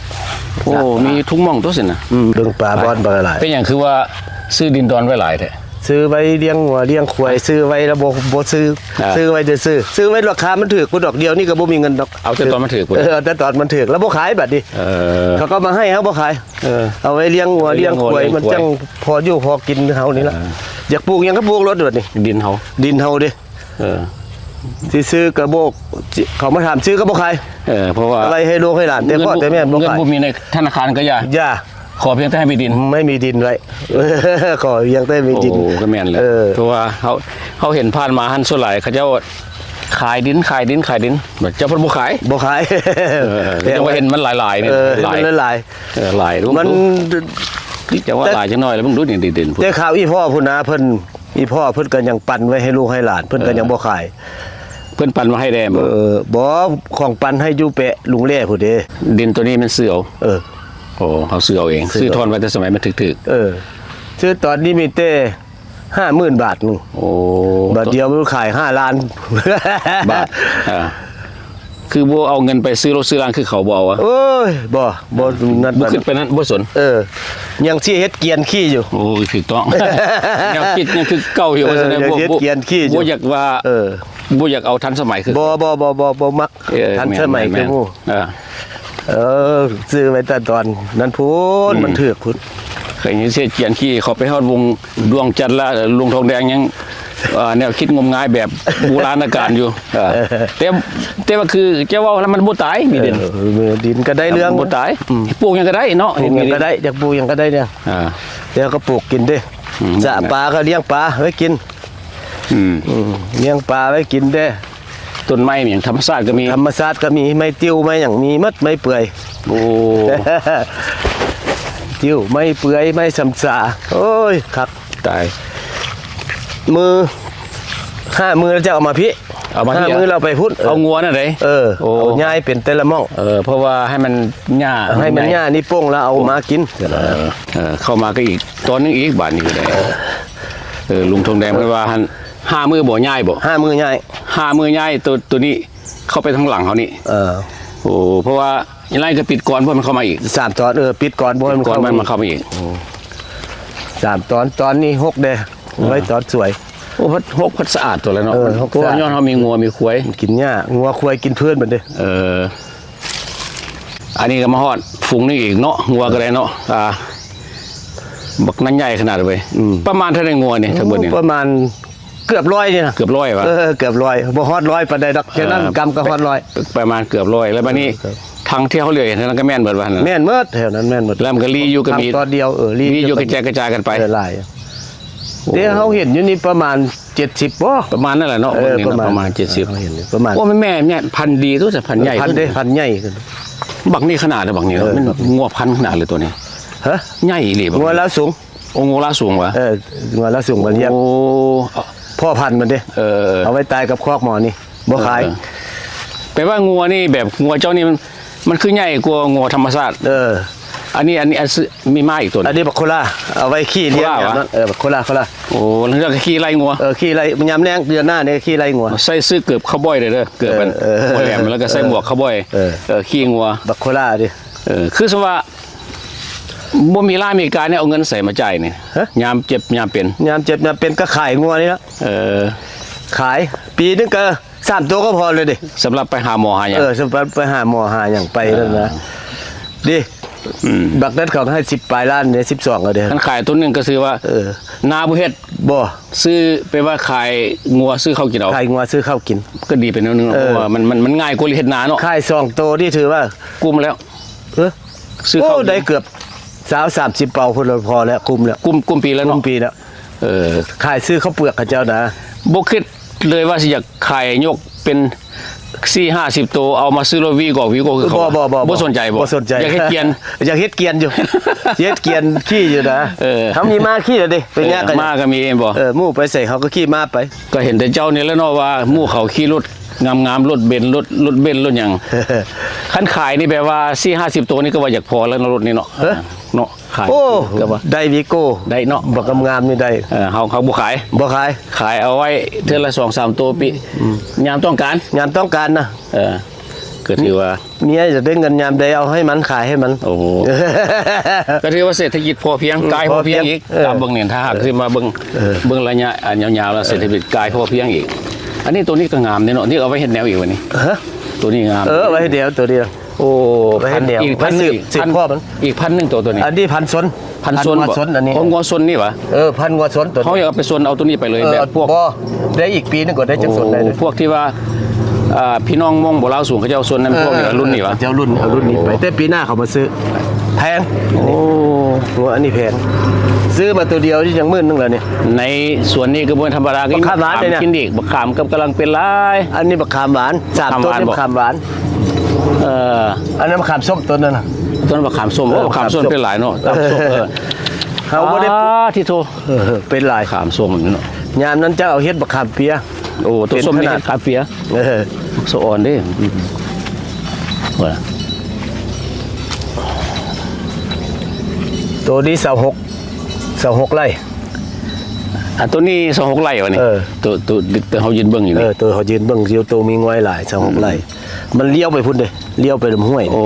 ໂອ້ ຊະ ມີທຸກໝ່ອງຕົວະຊິນະ. ອືມ ເບິ່ງປາ ປາ ບ່ອນປາຫຼາຍ. ເປັນຫຍັງຄືວ່າຊື້ດິນດອນໄວ້ຫຼາຍແທ້? ຊື້ໄວ້ລ້ຽງງົວລ້ຽງຄວາຍ ຊື້ໄວ້ແລ້ວບໍ່ ບໍ່ຊື້ ອ່າ ຊື້ໄວ້ຊື່ໆ ຊື້ໄວ້ລາຄາມັນຖືກພຸ້ນດອກ. ດຽວນີ້ກໍບໍ່ມີເງິນດອກ ເອົາແຕ່ຕອນມັນຖືກພຸ້ນ. ເອີ ເອົາແຕ່ຕອນມັນຖືກ ແລ້ວບໍ່ຂາຍບາດນີ້. ເອີ ເຂົາກໍມາໃຫ້ເຮົາບໍ່ຂາຍ. ເອີ ເອົາໄວ້ລ້ຽງງົວລ້ຽງຄວາຍ ມັນຈັ່ງພໍຢູ່ພໍກິນເຮົານີ້ລະ. ເອີ ຢາກປູກຫຍັງກໍປູກໂລດບາດນີ້ ດິນເຮົາ ດິນເຮົາເດ້. ເອີ ຊິຊື້ກໍບໍ່ ເຂົາມາຖາມຊື້ກໍບໍ່ຂາຍ. ເອີ ເພາະວ່າອາໄວ້ໃຫ້ລູກໃຫ້ຫຼານ ແຕ່ພໍ່ແຕ່ແມ່ບໍ່ຂາຍ. ເງິນບໍ່ມີໃນທະນາຄານກໍຢ່າ ຢ່າ ຂໍພຽງແຕ່ໃຫ້ມີດິນ ໃຫ້ມີດິນໄວ້ ຂໍພຽງແຕ່ມີດິນ. ໂອ້ ກໍແມ່ນແຫຼະ. ເອີ ເພາະວ່າເຮົາ ເຮົາເຫັນຜ່ານມາຫັ້ນ ສ່ວນຫຼາຍເຂົາເຈົ້າຂາຍດິນ ຂາຍດິນ ຂາຍດິນ ບາດເຈົ້າເພິ່ນບໍ່ຂາຍ ບໍ່ຂາຍ. ເອີ ຈັ່ງວ່າເຫັນມັນຫຼາຍໆນີ້ ເອີ ຫຼາຍ ມັນຫຼາຍ ເອີ ຫຼາຍ ມັນ ຈັ່ງວ່າຫຼາຍຈັກໜ້ອຍແລ້ວ ເບິ່ງດູນີ້ດິນ ແຕ່ຄາວອີ່ພໍ່ພຸ້ນນະ ເພິ່ນ ອີ່ພໍ່ເພິ່ນກໍຍັງປັນໄວ້ໃຫ້ລູກໃຫ້ຫຼານ ເພິ່ນກໍຍັງບໍ່ຂາຍ. ເອີ ເພິ່ນປັນມາໃຫ້ແດ່ບໍ່? ເອີ ບໍ່ ຂອງປັນໃຫ້ຢູ່ແປະລຸງແຫຼພຸ້ນເດ້. ດິນໂຕນີ້ແມ່ນຊື້ເອົາ? ເອີ ໂອ້ ເຮົາຊື້ເອົາເອງ ຊື້ ຊື້ຖອນໄວ້ແຕ່ສະໄໝມັນຖືກໆ. ເອີ ຊື້ຕອນນີ້ມີແຕ່ຫ້າໝື່ນບາດໜຶ່ງ. ໂອ້ ບາດດຽວມັນຂາຍຫ້າລ້ານບາດ. ອ່າ ຄືບໍ່ເອົາເງິນໄປຊື້ລົດຊື້ລາງຄືເຂົາບໍ່ເອົາຫວາ? ໂອ້ຍ ບໍ່ ບໍ່ ນັ້ນ ບໍ່ຄິດໄປນັ້ນ ບໍ່ສົນ. ເອີ ຍັງຊິເຮັດກຽນຂີ່ຢູ່. ໂອ້ຍ ຖືກຕ້ອງ ແນວຄິດຍັງຄືເກົ່າຢູ່. ເອີ ຍັງຊິເຮັດກຽນຂີ່ຢູ່ ບໍ່ຢາກວ່າ ເອີ ບໍ່ຢາກເອົາທັນສະໄໝຄື ບໍ່ ບໍ່ ບໍ່ ບໍ່ ບໍ່ມັກ ເອີ ທັນສະໄໝຄືໝູ່. ເອີ ເອີ ຊື້ໄວ້ແຕ່ຕອນນັ້ນພຸ້ນ ອືມ ມັນຖືກພຸ້ນ. ເຄີຍເຫັນເສຍຈຽນຂີ່ເຂົາໄປຮອດວົງດວງຈັນລະ ລຸງທອງແດງຍັງ ເອີ ແນວຄິດງົມງາຍແບບບູລານະການຢູ່. ເອີ ແຕ່ ແຕ່ວ່າຄືເຈົ້າເວົ້າແລ້ວມັນບໍ່ຕາຍ ມີດິນ. ເອີ ມີດິນກໍໄດ້ເລື່ອງ ບໍ່ຕາຍ. ອືມ ປູກຫຍັງກໍໄດ້ເນາະ ປູກຫຍັງກໍໄດ້ ຢາກປູກຫຍັງກໍໄດ້ເດ້. ອ່າ ແລ້ວກໍປູກກິນເດ້. ອືມ ສະປາກໍລ້ຽງປາໄວ້ກິນ. ອືມ ອືມ ລ້ຽງປາໄວ້ກິນເດ້. ຕົ້ນໄມ້ນີ້ທຳມະຊາດກໍມີ ທຳມະຊາດກໍມີ ໄມ້ຕິ້ວໄມ້ຫຍັງມີໝົດ ໄມ້ເປືອຍ. ໂອ້ ຕິ້ວ ໄມ້ເປືອຍ ໄມ້ຊຳສາ. ໂອ້ຍ ຄັກຕາຍ. ມື້ ຫ້າມື້ແລ້ວຈະເອົາມາພີ້ ເອົາມາພີ້ ຫ້າມື້ແລ້ວໄປພຸ້ນ. ເອີ ເອົາງົວນັ້ນເດ້. ເອີ ໂອ້ ເອົາຍ້າຍເປັນແຕ່ລະໝ່ອງ. ເອີ ເພາະວ່າໃຫ້ມັນຫຍ້າ ໃຫ້ມັນຫຍ້ານີ້ໂປ່ງແລ້ວເອົາມາກິນ. ເອີ ເອີ ເຂົ້າມາກໍອີກຕອນໜຶ່ງອີກ ບາດນີ້ກໍໄດ້. ເອີ ເອີ ລຸງທອງແດງເພິ່ນວ່າຫັ້ນ ຫ້າມື້ບໍ່ຍ້າຍບໍ່? ຫ້າມື້ຍ້າຍ ຫ້າມື້ຍ້າຍ. ໂຕ ໂຕນີ້ເຂົ້າໄປທາງຫຼັງເຮົານີ້. ເອີ ໂອ້ ເພາະວ່າຍັງໄດ້ກໍປິດກ່ອນບໍ່ໃຫ້ມັນເຂົ້າມາອີກ. ສາມຕອນ ເອີ ປິດກ່ອນບໍ່ໃຫ້ມັນເຂົ້າມາອີກ. ໂອ້ ສາມຕອນ ຕອນນີ້ຫົກເດ້. ເອີ ໄວ້ຕອນສວຍ. ໂອ້ ຫົກ ພັດສະອາດຕົວແລ້ວເນາະ. ເອີ ຫົກ ເພາະວ່າຍ້ອນເຮົາມີງົວມີຄວາຍ ມັນກິນຫຍ້າ ງົວຄວາຍກິນພື້ນມັນເດ້. ເອີ ອັນນີ້ກໍມາຮອດຝູງນີ້ອີກເນາະ ງົວກໍໄດ້ເນາະ. ອ່າ ບັກນັ້ນໃຫຍ່ຂະໜາດເວີຍ. ອືມ ປະມານເທົ່າໃດງົວນີ້ທັງເບິດນີ້? ປະມານເກືອບຮ້ອຍນີ້ນະ. ເກືອບຮ້ອຍຫວາ? ເອີ ເກືອບຮ້ອຍ ບໍ່ຮອດຮ້ອຍປານໃດດອກ. ແຖວນັ້ນກຳກໍຮອດຮ້ອຍ ປະມານເກືອບຮ້ອຍ. ແລ້ວບາດນີ້ ເອີ ທາງທີ່ເຮົາເລືອກເຫັນນັ້ນກໍແມ່ນເບິດວ່າຫັ້ນນະ? ແມ່ນໝົດ ແຖວນັ້ນແມ່ນໝົດ. ແລ້ວມັນກໍລີຢູ່ກໍມີ ທາງຕອນດຽວ. ເອີ ລີຢູ່ກະແຈກກະຈາຍກັນໄປ. ເອີ ຫຼາຍ. ໂອ້ ແຕ່ເຮົາເຫັນຢູ່ນີ້ປະມານເຈັດສິບບໍ່? ປະມານນັ້ນແຫຼະເນາະ. ເອີ ເບິ່ງນີ້ເນາະ ປະມານ ປະມານເຈັດສິບ. ເອີ ເຮົາເຫັນຢູ່ປະມານ ໂອ້ ແມ່ນ ແມ່ນ ພັນດີຕົວະ ພັນໃຫຍ່ ພັນເດ້ ພັນໃຫຍ່. ບັກນີ້ຂະໜາດໃດ ບັກນີ້ເນາະ. ເອີ ມັນງົວພັນຂະໜາດເລີຍຕົວນີ້. ຮະ? ໃຫຍ່ອີ່ຫຼີ. ງົວລາວສູງ. ໂອ້ ງົວລາວສູງຫວາ? ເອີ ງົວລາວສູງ ມັນຮຽກ. ໂອ້ ພໍ່ພັນມັນເດ້. ເອີ ເອົາໄວ້ຕາຍກັບຄອກໝໍນີ້ ບໍ່ຂາຍ. ເອີ ແປວ່າງົວນີ້ ແບບງົວເຈົ້ານີ້ມັນ ມັນຄືໃຫຍ່ກວ່າງົວທຳມະຊາດ. ເອີ ອັນນີ້ ອັນນີ້ ອັນຊື້ ມີມ້າອີກຕົວໜຶ່ງ. ອັນນີ້ບັກໂຄລາ ເອົາໄວ້ຂີ່ລ້ຽງ. ໂຄລາຫວາ? ຍາມນັ້ນ ເອີ ບັກໂຄລາ ໂຄລາ. ໂອ້ ແລ້ວກໍຂີ່ໄລ່ງົວ. ເອີ ຂີ່ໄລ່ ຍາມແລງເດືອນໜ້ານີ້ຂີ່ໄล่ງົວ. ໃສ່ເສື້ອເກີບຄາວບອຍໄດ້ເດີ ເກີບ ເອີ ອັນ ເອີ ຫົວແຫຼມ ແລ້ວກໍໃສ່ໝວກຄາວບອຍ. ເອີ ເອີ ຂີ່ງົວ ບັກໂຄລາເດ້. ເອີ ຄືສະວ່າ ບໍ່ມີລ້ານອາເມລິການີ້ ເອົາເງິນໃສມາຈ່າຍນີ້? ຮະ? ຍາມເຈັບຍາມເປັນ ຍາມເຈັບຍາມເປັນກໍຂາຍງົວນີ້ລະ. ເອີ ຂາຍ ປີໜຶ່ງກໍສາມໂຕກໍພໍເລີຍເດ້. ສຳລັບໄປຫາໝໍຫາຫຍັງ. ເອີ ສຳລັບໄປຫາໝໍຫາຫຍັງໄປນັ້ນນະ. ເອີ ເດ້ ອືມ ບັກນັ້ນເຂົາໃຫ້ສິບປາຍລ້ານເດ້ ສິບສອງ ເອົາເດ້ ຄັນຂາຍໂຕໜຶ່ງກໍຊື່ວ່າ ເອີ ນາບໍ່ເຮັດ ບໍ່ ຊື້ ແປວ່າຂາຍງົວຊື້ເຂົ້າກິນເອົາ ຂາຍງົວຊື້ເຂົ້າກິນ ກໍດີໄປແນວໜຶ່ງເນາະ ເອີ ເພາະວ່າມັນ ມັນ ມັນງ່າຍກວ່າເຮັດນາເນາະ ຂາຍສອງໂຕນີ້ຖືວ່າ ກຸ້ມແລ້ວ ເອີ ຊື້ເຂົ້າ ໂອ້ ກິນ ໄດ້ເກືອບຊາວສາມສິບເປົາພຸ້ນລະ ພໍແລ້ວ ກຸ້ມແລ້ວ ກຸ້ມ ກຸ້ມປີແລ້ວເນາະ ກຸ້ມປີແລ້ວ ເອີ ຂາຍຊື້ເຂົ້າເປືອກເຂົາເຈົ້ານະ ບໍ່ຄິດເລີຍວ່າຊິຢາກຂາຍຍົກເປັນສີ່ຫ້າສິບໂຕ ເອົາມາຊື້ລົດວີກອກ ວີກອກຄືເຂົາ ບໍ່ ບໍ່ ບໍ່ ບໍ່ສົນໃຈບໍ່? ບໍ່ສົນໃຈ ຢາກເຮັດກຽນ ຢາກເຮັດກຽນຢູ່ ເຮັດກຽນຂີ່ຢູ່ນະ ເອີ ເຮົາມີມ້າຂີ່ແລ້ວເດ້ ໄປຍາກ ເອີ ກໍ ມ້າກໍມີແມ່ນບໍ່? ເອີ ໝູ່ໄປໃສເຂົາກໍຂີ່ມ້າໄປ ກໍເຫັນແຕ່ເຈົ້ານີ້ແຫຼະເນາະວ່າໝູ່ເຂົາຂີ່ລົດງາມໆ ລົດເບັນ ລົດ ລົດເບັນ ລົດຫຍັງ ຄັນຂາຍນີ້ແບບວ່າສີ່ຫ້າສິບໂຕນີ້ກໍວ່າຢາກພໍແລ້ວເນາະ ລົດນີ້ເນາະ ເອີ ເນາະ ຂາຍ ໂອ້ ກໍວ່າໄດ້ວີໂກ້ ໄດ້ເນາະ ບັກງາມໆນີ້ໄດ້ ເອີ ເຮົາ ເຮົາບໍ່ຂາຍ ບໍ່ຂາຍ ຂາຍເອົາໄວ້ເທື່ອລະສອງສາມໂຕປີ ອືມ ຍາມຕ້ອງການ ຍາມຕ້ອງການນະ ເອີ ກໍຖືວ່າ ເມຍຢາກໄດ້ເງິນຍາມໃດເອົາໃຫ້ມັນ ຂາຍໃຫ້ມັນ ໂອ້ ກໍຖືວ່າເສດຖະກິດພໍພຽງ ອືມ ກາຍພໍພຽງອີກ ເອີ ຕາມເບິ່ງນີ້ ຖ້າຫາກຊິມາເບິ່ງ ເອີ ເບິ່ງໄລຍະອັນຍາວໆແລ້ວ ເອີ ເສດຖະກິດກາຍພໍພຽງອີກ ອັນນີ້ໂຕນີ້ກໍງາມເດ້ເນາະ ນີ້ເອົາໄວ້ເຮັດແນວອີກວະນີ້ ຮະ ໂຕນີ້ງາມ ເອີ ໄວ້ເຮັດແນວໂຕນີ້ ໂອ້ ໄວ້ເຮັດແນວ ອີກພັນໜຶ່ງ ໄວ້ສືບ ສືບ ອີກພັນ ອີກພັນໜຶ່ງໂຕ ໂຕນີ້ ອັນນີ້ພັນຊົນ ພັນຊົນບໍ່? ພັນງົວຊົນອັນນີ້ ໂອ້ ງົວຊົນນີ້ຫວາ? ເອີ ພັນງົວຊົນໂຕນີ້ ເຮົາຢາກເອົາໄປຊົນເອົາໂຕນີ້ໄປເລີຍ ເອີ ແບບພວກ ບໍ່ ໄດ້ອີກປີໜຶ່ງກໍໄດ້ຈັກຊົນໄດ້ເລີຍ ໂອ້ ພວກທີ່ວ່າ ອ່າ ພີ່ນ້ອງມົ້ງບໍ່ລາວສູງ ເຂົາເຈົ້າຊົນນຳພວກນີ້ ເອີ ລຸ້ນນີ້ຫວາ? ເຂົາເຈົ້າລຸ້ນ ເອົາລຸ້ນນີ້ໄປ ໂອ້ ແຕ່ປີໜ້າເຂົາມາຊື້ ແພງ ໂອ້ ງົວອັນນີ້ແພງ ຊື້ມາໂຕດຽວນີ້ຍັງໝື່ນໜຶ່ງແລ້ວນີ້ ໃນສວນນີ້ກໍບໍ່ທຳມະດາ ບັກຂາມຫວານນີ້ນະ ກິນອີກ ບັກຂາມກໍກຳລັງເປັນຫຼາຍ ອັນນີ້ບັກຂາມຫວານ ສາມຕົ້ນນີ້ບັກຂາມຫວານ ເອີ ອັນນັ້ນບັກຂາມສົ້ມຕົ້ນນັ້ນນະ ຕົ້ນບັກຂາມສົ້ມ ໂອ້ ເອີ ບັກຂາມສົ້ມ ເປັນຫຼາຍເນາະ ຕຳສົ້ມ ເອີ ເຮົາບໍ່ໄດ້ ອາ ທິໂທ ເອີ ເປັນຫຼາຍ ຂາມສົ້ມເນາະ ຍາມນັ້ນເຈົ້າເອົາເຮັດບັກຂາມເປຍ ໂອ້ ໂຕສົ້ມນີ້ເຮັດຂາມເປຍ ເອີ ສະອອນເດ້ ອືມ ວ່າ ໂຕນີ້ຊາວຫົກ ຊາວຫົກໄຮ່ ອັນໂຕນີ້ຊາວຫົກໄຮ່ຫວານີ້ ເອີ ໂຕ ໂຕ ໂຕເຮົາຢືນເບິ່ງຢູ່ນີ້ ເອີ ໂຕເຮົາຢືນເບິ່ງຢູ່ ໂຕມີງວາຍຫຼາຍ ຊາວຫົກໄຮ່ ອືມ ມັນລ້ຽວໄປພຸ້ນເດ້ ລ້ຽວໄປນຳຫ້ວຍ ໂອ້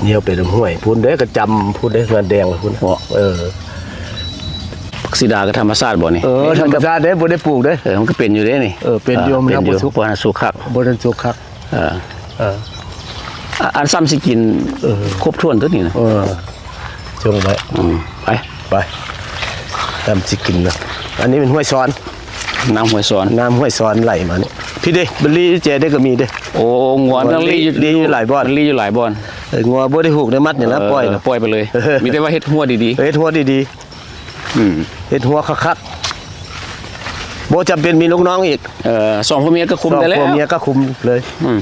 ລ້ຽວໄປນຳຫ້ວຍພຸ້ນເດ້ ກະຈຳພຸ້ນເດ້ ງານແດງພຸ້ນ ເອີ ຜັກສີດາກໍທຳມະຊາດບໍ່ນີ້? ເອີ ທຳມະຊາດເດ້ ບໍ່ໄດ້ປູກເດ້ ເອີ ມັນກໍເປັນຢູ່ເດ້ນີ້ ເອີ ເປັນຢູ່ ເອີ ມັນຍັງບໍ່ສຸກ ບໍ່ທັນສຸກຄັກ ບໍ່ທັນສຸກຄັກ ເອີ ເອີ ອາ ອັນຊ້ຳຊິກິນ ເອີ ຄົບຖ້ວນຕົວນີ້ນະ ເອີ ຈົ່ງໄວ້ ອືມ ໄປ ໄປ ຊ້ຳຊິກິນນະ ອັນນີ້ແມ່ນຫ້ວຍຊອນ ນ້ຳຫ້ວຍຊອນ ນ້ຳຫ້ວຍຊອນໄຫຼມານີ້ ພີ້ເດ້ ບາລີແຈເດ້ກໍມີເດ້ ໂອ້ ງົວມັນລີ້ຢູ່ ລີ້ຢູ່ຫຼາຍບ່ອນ ມັນລີ້ຢູ່ຫຼາຍບ່ອນ ເອີ ງົວບໍ່ໄດ້ຜູກໄດ້ມັດຫຍັງນະ ເອີ ປ່ອຍນະ ປ່ອຍໄປເລີຍ ເອີ ມີແຕ່ວ່າເຮັດຮົ້ວດີໆ ເຮັດຮົ້ວດີໆ ອືມ ເຮັດຮົ້ວຄັກໆ ບໍ່ຈຳເປັນມີລູກນ້ອງອີກ ເອີ ສອງຜົວເມຍກໍຄຸມໄດ້ແລ້ວ ສອງຜົວເມຍກໍຄຸມເລີຍ ອືມ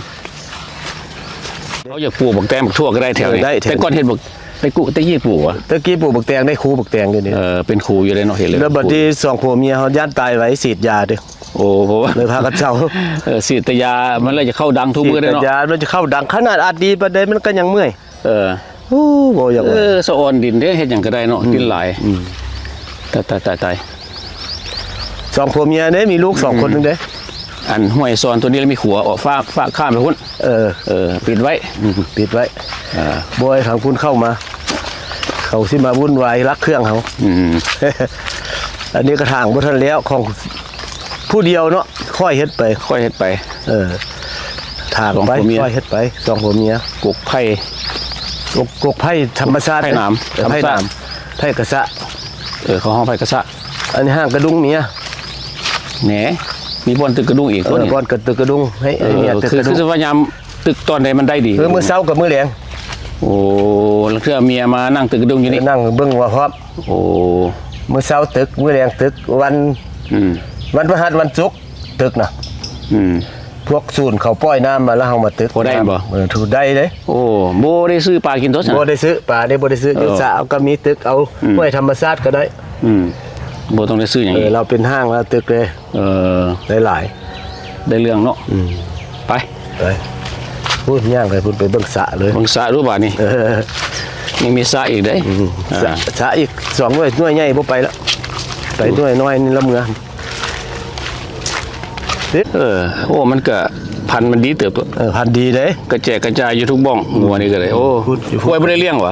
ເຮົາຢາກປູກບັກແຕງບັກຖົ່ວກໍໄດ້ແຖວນີ້ ເອີ ໄດ້ແຖວ ແຕ່ກ່ອນເຮັດບັກ ແຕ່ກຸ ແຕ່ກີ້ປູກຫວາ? ແຕ່ກີ້ປູກບັກແຕງໄດ້ ຄູບັກແตງຢູ່ນີ້ ເອີ ເປັນຄູຢູ່ເດ້ເນາະ ເຫັນແລ້ວ ແລ້ວບັດນີ້ສອງຜົວເມຍເຮົາຢ້ານຕາຍໄວ ສີດຢາເດ້ ໂອ້ ເລີຍພາກັນເຊົາ ເອີ ສີດແຕ່ຢາ ມັນເລີຍຈະເຂົ້າດັງທຸກມື້ເດ້ເນາະ ສີດແຕ່ຢາ ມັນຈະເຂົ້າດັງ ຂະໜາດອາດດີປານໃດ ມັນກໍຍັງເມື່ອຍ ເອີ ໂອ້ ບໍ່ຢາກ ເອີ ສະອອນດິນເດ້ ເຮັດຫຍັງກໍໄດ້ເນາະ ອືມ ດິນຫຼາຍ ອືມ ຕາຍ ຕາຍ ຕາຍ ຕາຍ ສອງຜົວເມຍເດ້ ມີລູກສອງຄົນໜຶ່ງເດ້ ອືມ ອັນຫ້ວຍຊອນຕົວນີ້ລະມີຂົວອອກ ຝາກ ຝາກຂ້າມໄປພຸ້ນ ເອີ ເອີ ປິດໄວ້ ອືມ ປິດໄວ້ ອ່າ ບໍ່ໃຫ້ທາງພຸ້ນເຂົ້າມາ ເຂົາຊິມາວຸ້ນວາຍລັກເຄື່ອງເຮົາ ອືມ ອັນນີ້ກະຖາງບໍ່ທັນແລ້ວ ຂອງຜູ້ດຽວເນາະ ຂ້ອຍເຮັດໄປ ຂ້ອຍເຮັດໄປ ເອີ ຖາງໄປ ສອງຜົວເມຍ ຂ້ອຍເຮັດໄປ ສອງຜົວເມຍ ກົກໄຜ່ ກົກ ກົກໄຜ່ທຳມະຊາດ ໄຜ່ໜາມ ເອີ ທຳມະຊາດ ໄຜ່ໜາມ ໄຜ່ກະສະ ເອີ ເຂົາຮ້ອງໄຜ່ກະສະ ອັນນີ້ຫ້າງກະດຸ້ງເມຍ ແໜ ມີບ່ອນຕຶກກະດຸ້ງອີກ ເອີ ຕົວນີ້ ບ່ອນກະຕຶກກະດຸ້ງ ໃຫ້ ເອີ ໃຫ້ເມຍຕຶກ ຄື ກະດຸ້ງ ຄືວ່າຍາມຕຶກຕອນໃດມັນໄດ້ດີ ຄືມື້ເຊົ້າກັບມື້ແລງ ໂອ້ ລາງເທື່ອເມຍມານັ່ງຕຶກກະດຸ້ງຢູ່ນີ້ ເອີ ນັ່ງເບິ່ງວ່າພ້ອມ ໂອ້ ມື້ເຊົ້າຕຶກ ມື້ແລງຕຶກ ວັນ ອືມ ວັນພະຫັດ ວັນສຸກຕຶກນະ ອືມ ພວກສູນເຂົາປ່ອຍນ້ຳມາແລ້ວເຮົາມາຕຶກ ພໍໄດ້ບໍ່? ເອີ ຖືໄດ້ເດ້ ໂອ້ ບໍ່ໄດ້ຊື້ປາກິນຕົວຊັ້ນ ບໍ່ໄດ້ຊື້ປາເດ້ ບໍ່ໄດ້ຊື້ ເອີ ຢູ່ສະເອົາກໍມີຕຶກເອົາ ອືມ ຫ້ວຍທຳມະຊາດກໍໄດ້ ອືມ ບໍ່ຕ້ອງໄດ້ຊື້ຫຍັງ ເອີ ອີກ ລາວເປັນຫ້າງລາວຕຶກເດ້ ເອີ ໄດ້ຫຼາຍ ໄດ້ເລື່ອງເນາະ ອືມ ໄປ ໄປ ພຸ້ນ ຍ່າງໄປພຸ້ນ ໄປເບິ່ງສະເລີຍ ເບິ່ງສະດູບາດນີ້ ເອີ ຍັງມີສະອີກເດ້ ອືມ ອ່າ ສະ ສະອີກສອງໜ່ວຍ ໜ່ວຍໃຫຍ່ບໍ່ໄປລະ ໄປໜ່ວຍນ້ອຍນີ້ລະເມືອ ເອີ ໂອ້ ມັນກະພັນມັນດີເຕີບ ເອີ ພັນດີເດ້ ກະແຈກກະຈາຍຢູ່ທຸກບ່ອງ ງົວນີ້ກະໄດ້ ໂອ້ ພຸ້ນ ຄວາຍບໍ່ໄດ້ລ້ຽງຫວາ?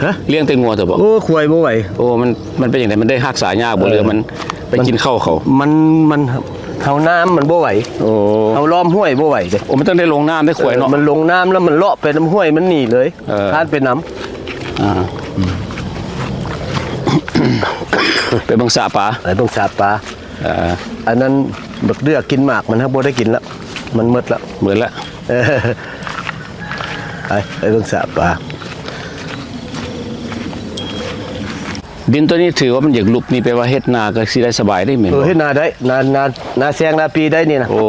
ຮະ? ລ້ຽງແຕ່ງົວເຕີບ ໂອ້ ຄວາຍບໍ່ໄຫວ ໂອ້ ມັນ ມັນເປັນຈັ່ງໃດ? ມັນໄດ້ຮັກສາຍາກບໍ່ ເອີ ຫຼືມັນໄປກິນເຂົ້າເຂົາ? ມັນ ມັນ ເຮົານ້ຳມັນບໍ່ໄຫວ. ໂອ້ ເຮົາລ້ອມຫ້ວຍບໍ່ໄຫວເດ້. ໂອ້ ມັນຕ້ອງໄດ້ລົງນ້ຳໄດ້ຂວາຍເນາະ. ເອີ ມັນລົງນ້ຳແລ້ວມັນເລາະໄປນຳຫ້ວຍມັນໜີເລີຍ. ເອີ ຄານໄປນຳ. ອ່າ ໄປເບິ່ງສະປາ ໄປເບິ່ງສະປາ. ເອີ ອັນນັ້ນບັກເດືອກິນໝາກມັນ ຫາກບໍ່ໄດ້ກິນລະ ມັນໝົດລະ ໝົດລະ. ເອີ ໄປ ໄປເບິ່ງສະປາ. ດິນໂຕນີ້ຖືວ່າມັນຢາກຫຼຸບນີ້ ແປວ່າເຮັດນາກໍຊິໄດ້ສະບາຍເດ້ແມ່ນບໍ່? ເອີ ເຮັດນາໄດ້ ນາ ນາ ນາແຊງນາປີໄດ້ນີ້ນະ. ໂອ້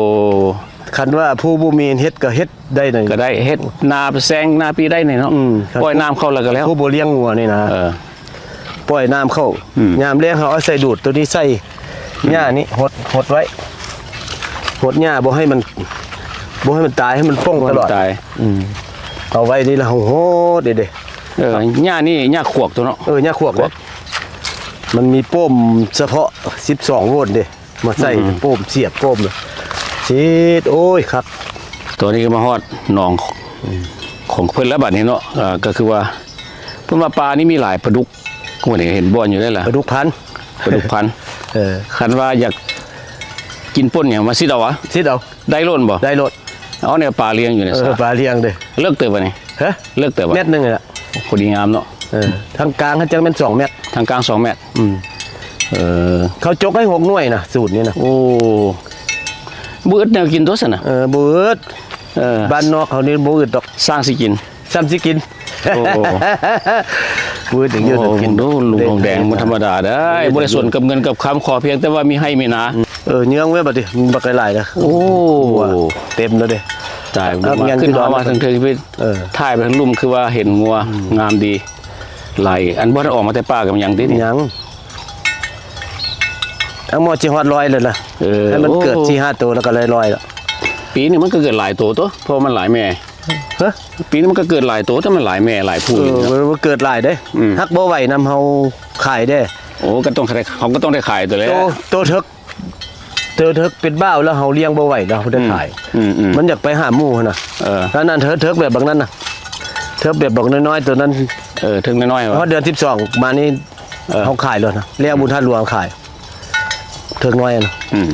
ຄັນວ່າຜູ້ບໍ່ມີເຮັດກໍເຮັດໄດ້ນີ້ ກໍໄດ້ ເຮັດນາແຊງນາປີໄດ້ນີ້ເນາະ. ອືມ ປ່ອຍນ້ຳເຂົ້າແລ້ວກໍແລ້ວ ຜູ້ບໍ່ລ້ຽງງົວນີ້ນະ. ເອີ ປ່ອຍນ້ຳເຂົ້າ. ອືມ ຍາມແລ້ງເຮົາເອົາໃສ່ດູດໂຕນີ້ໃສ່ ອືມ ຫຍ້ານີ້ຫົດ ຫົດໄວ້ ຫົດຫຍ້າບໍ່ໃຫ້ມັນ ບໍ່ໃຫ້ມັນຕາຍ ໃຫ້ມັນປົ່ງຕະຫຼອດ. ບໍ່ໃຫ້ມັນຕາຍ. ອືມ ເອົາໄວ້ນີ້ລະເຮົາຫົດເດ້. ເອີ ຫຍ້ານີ້ຫຍ້າຂວກຕົວເນາະ. ເອີ ຫຍ້າຂວກເດ້. ມັນມີປ້ມສະເພາະສິບສອງໂວນເດ້ ມາໃສ່ ອືມ ໂປ້ມ ສຽບໂປ້ມ ເສດ. ໂອ້ຍ ຄັກ. ຕອນນີ້ກໍມາຮອດໜອງ ອືມ ຂອງເພິ່ນແລ້ວບັດນີ້ເນາະ. ເອີ ກໍຄືວ່າເພິ່ນວ່າປານີ້ມີຫຼາຍ ປາດຸກ ມື້ນີ້ເຫັນບ່ອນຢູ່ໄດ໋ລະ ປາດຸກພັນ ປາດຸກພັນ. ເອີ ຄັນວ່າຢາກກິນປົ່ນຫຍັງ ມາຊິດເອົາຫວາ? ຊິດເອົາ. ໄດ້ໂລດບໍ່? ໄດ້ໂລດ. ເອົາແນວປາລ້ຽງຢູ່ໃນ ເອີ ສະ ປາລ້ຽງເດ້. ເລິກເຕີບບໍ່ນີ້? ຮະ? ເລິກເຕີບບໍ່? ແມັດໜຶ່ງລະ ພໍດີງາມເນາະ. ເອີ ທາງກາງຫັ້ນຈັກແມ່ນສອງແມັດ ທາງກາງສອງແມັດ. ອືມ ເອີ ເຂົາຈົກໃຫ້ຫົກໜ່ວຍນະ ສູດນີ້ນະ. ໂອ້ ບໍ່ອຶດແນວກິນຕົວຊັ້ນນະ. ເອີ ບໍ່ອຶດ. ເອີ ບ້ານນອກເຮົານີ້ບໍ່ອຶດດອກ ຊ່າງຊິກິນ ຊ່ຳຊິກິນ. ໂອ້ ບໍ່ອຶດຫຍັງຢູ່ ໂອ້ ກິນດູ ລຸງທອງແດງບໍ່ທຳມະດາເດ້. ບໍ່ໄດ້ສົນກັບເງິນກັບຄຳ ຂໍພຽງແຕ່ວ່າມີໄຮ່ມີນາ. ເອີ ເຍືອງເວີຍບັດນີ້ ບັກຫຼາຍໆເດີ. ໂອ້ ເຕັມແລ້ວເດ້. ຕາຍ ຂຶ້ນເອົາມາເທິງໆ ເອີ ຖ່າຍໄປທາງລຸ່ມ ຄືວ່າເຫັນງົວ ອືມ ງາມດີ. ຫຼາຍ ອັນບໍ່ທັນອອກມາແຕ່ປ່າກໍຍັງຕິນີ້ ຍັງ. ເອົາ ໝໍດຊິຮອດຮ້ອຍແລ້ວລະ. ເອີ ໃຫ້ມັນເກີດ ໂອ້ ສີ່ຫ້າໂຕແລ້ວກໍໄດ້ຮ້ອຍລະ. ປີໜຶ່ງມັນກໍເກີດຫຼາຍໂຕຕົວະ ເພາະວ່າມັນຫຼາຍແມ່. ຮະ? ປີໜຶ່ງມັນກໍເກີດຫຼາຍໂຕ ແຕ່ມັນຫຼາຍແມ່ຫຼາຍຜູ້. ເອີ ມັນເກີດຫຼາຍເດ້. ອືມ ຫາກບໍ່ໄຫວນຳເຮົາຂາຍເດ້. ໂອ້ ກໍຕ້ອງຂາຍ ເຮົາກໍຕ້ອງໄດ້ຂາຍຕົວແລ້ວ. ໂຕ ໂຕເຖິກ ເທີເຖິກເປັນບ່າວແລ້ວເຮົາລ້ຽງບໍ່ໄຫວແລ້ວເຮົາໄດ້ຂາຍ. ອືມ ອືມ ມັນຢາກໄປຫາໝູ່ຫັ້ນນະ. ເອີ ອັນນັ້ນເທີເຖິກແບບບັກນັ້ນນະ ເທີແບບບັກນ້ອຍໆ ໂຕນັ້ນ. ເອີ ເທີນ້ອຍໆ ຮອດເດືອນສິບສອງມານີ້ ເອີ ເຮົາຂາຍໂລດນະ ແລ້ວບຸນທາດຫຼວງຂາຍເທີນ້ອຍນະ. ອືມ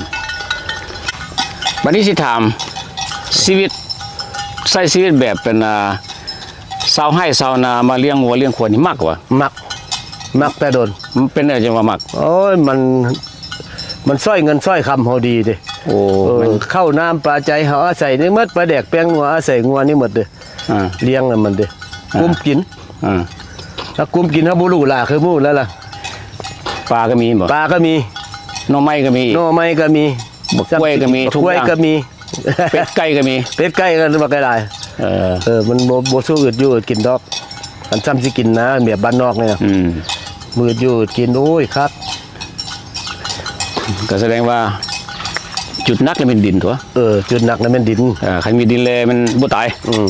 ບັດນີ້ຊິຖາມ ຊີວິດ ໃຊ້ຊີວິດແບບເປັນ ອ່າ ຊາວໄຮ່ຊາວນາ ມາລ້ຽງງົວລ້ຽງຄວາຍນີ້ມັກຫວາ? ມັກ ມັກແຕ່ດົນ. ມັນເປັນຫຍັງຈັ່ງວ່າມັກ? ໂອ້ຍ ມັນ ມັນຊ່ອຍເງິນຊ່ອຍຄຳເຮົາດີເດ້. ໂອ້ ເອີ ມັນ ເຂົ້ານ້ຳປາໃຈເຮົາອາໄສນີ້ໝົດ ປາແດກແປ້ງນົວອາໄສງົວນີ້ໝົດເດ້. ອ່າ ລ້ຽງນຳມັນເດ້ ອ່າ ກຸມກິນ. ອ່າ ຖ້າກຸມກິນເຮົາບໍ່ຫຼູຫຼາຄືໝູ່ແລ້ວລະ. ປາກໍມີບໍ່? ປາກໍມີ. ໜໍ່ໄມ້ກໍມີ? ໜໍ່ໄມ້ກໍມີ. ບັກກ້ວຍກໍມີ ທຸກຢ່າງ ບັກກ້ວຍກໍມີ. ເປັດໄກ່ກໍມີ ເປັດໄກ່ກໍບັກຫຼາຍ. ເອີ ເອີ ມັນບໍ່ ບໍ່ສູ້ອຶດຢູ່ອຶດກິນດອກ ຄັນຊ່ຳຊິກິນນະ ແບບບ້ານນອກນີ້ນະ. ອືມ ມື້ອຶດຢູ່ອຶດກິນ ໂອ້ຍ ຄັກ. ກໍສະແດງວ່າຈຸດໜັກນີ້ແມ່ນດິນຕົວະ. ເອີ ຈຸດໜັກນີ້ແມ່ນດິນ. ເອີ ຄັນມີດິນແລ້ວມັນບໍ່ຕາຍ. ອືມ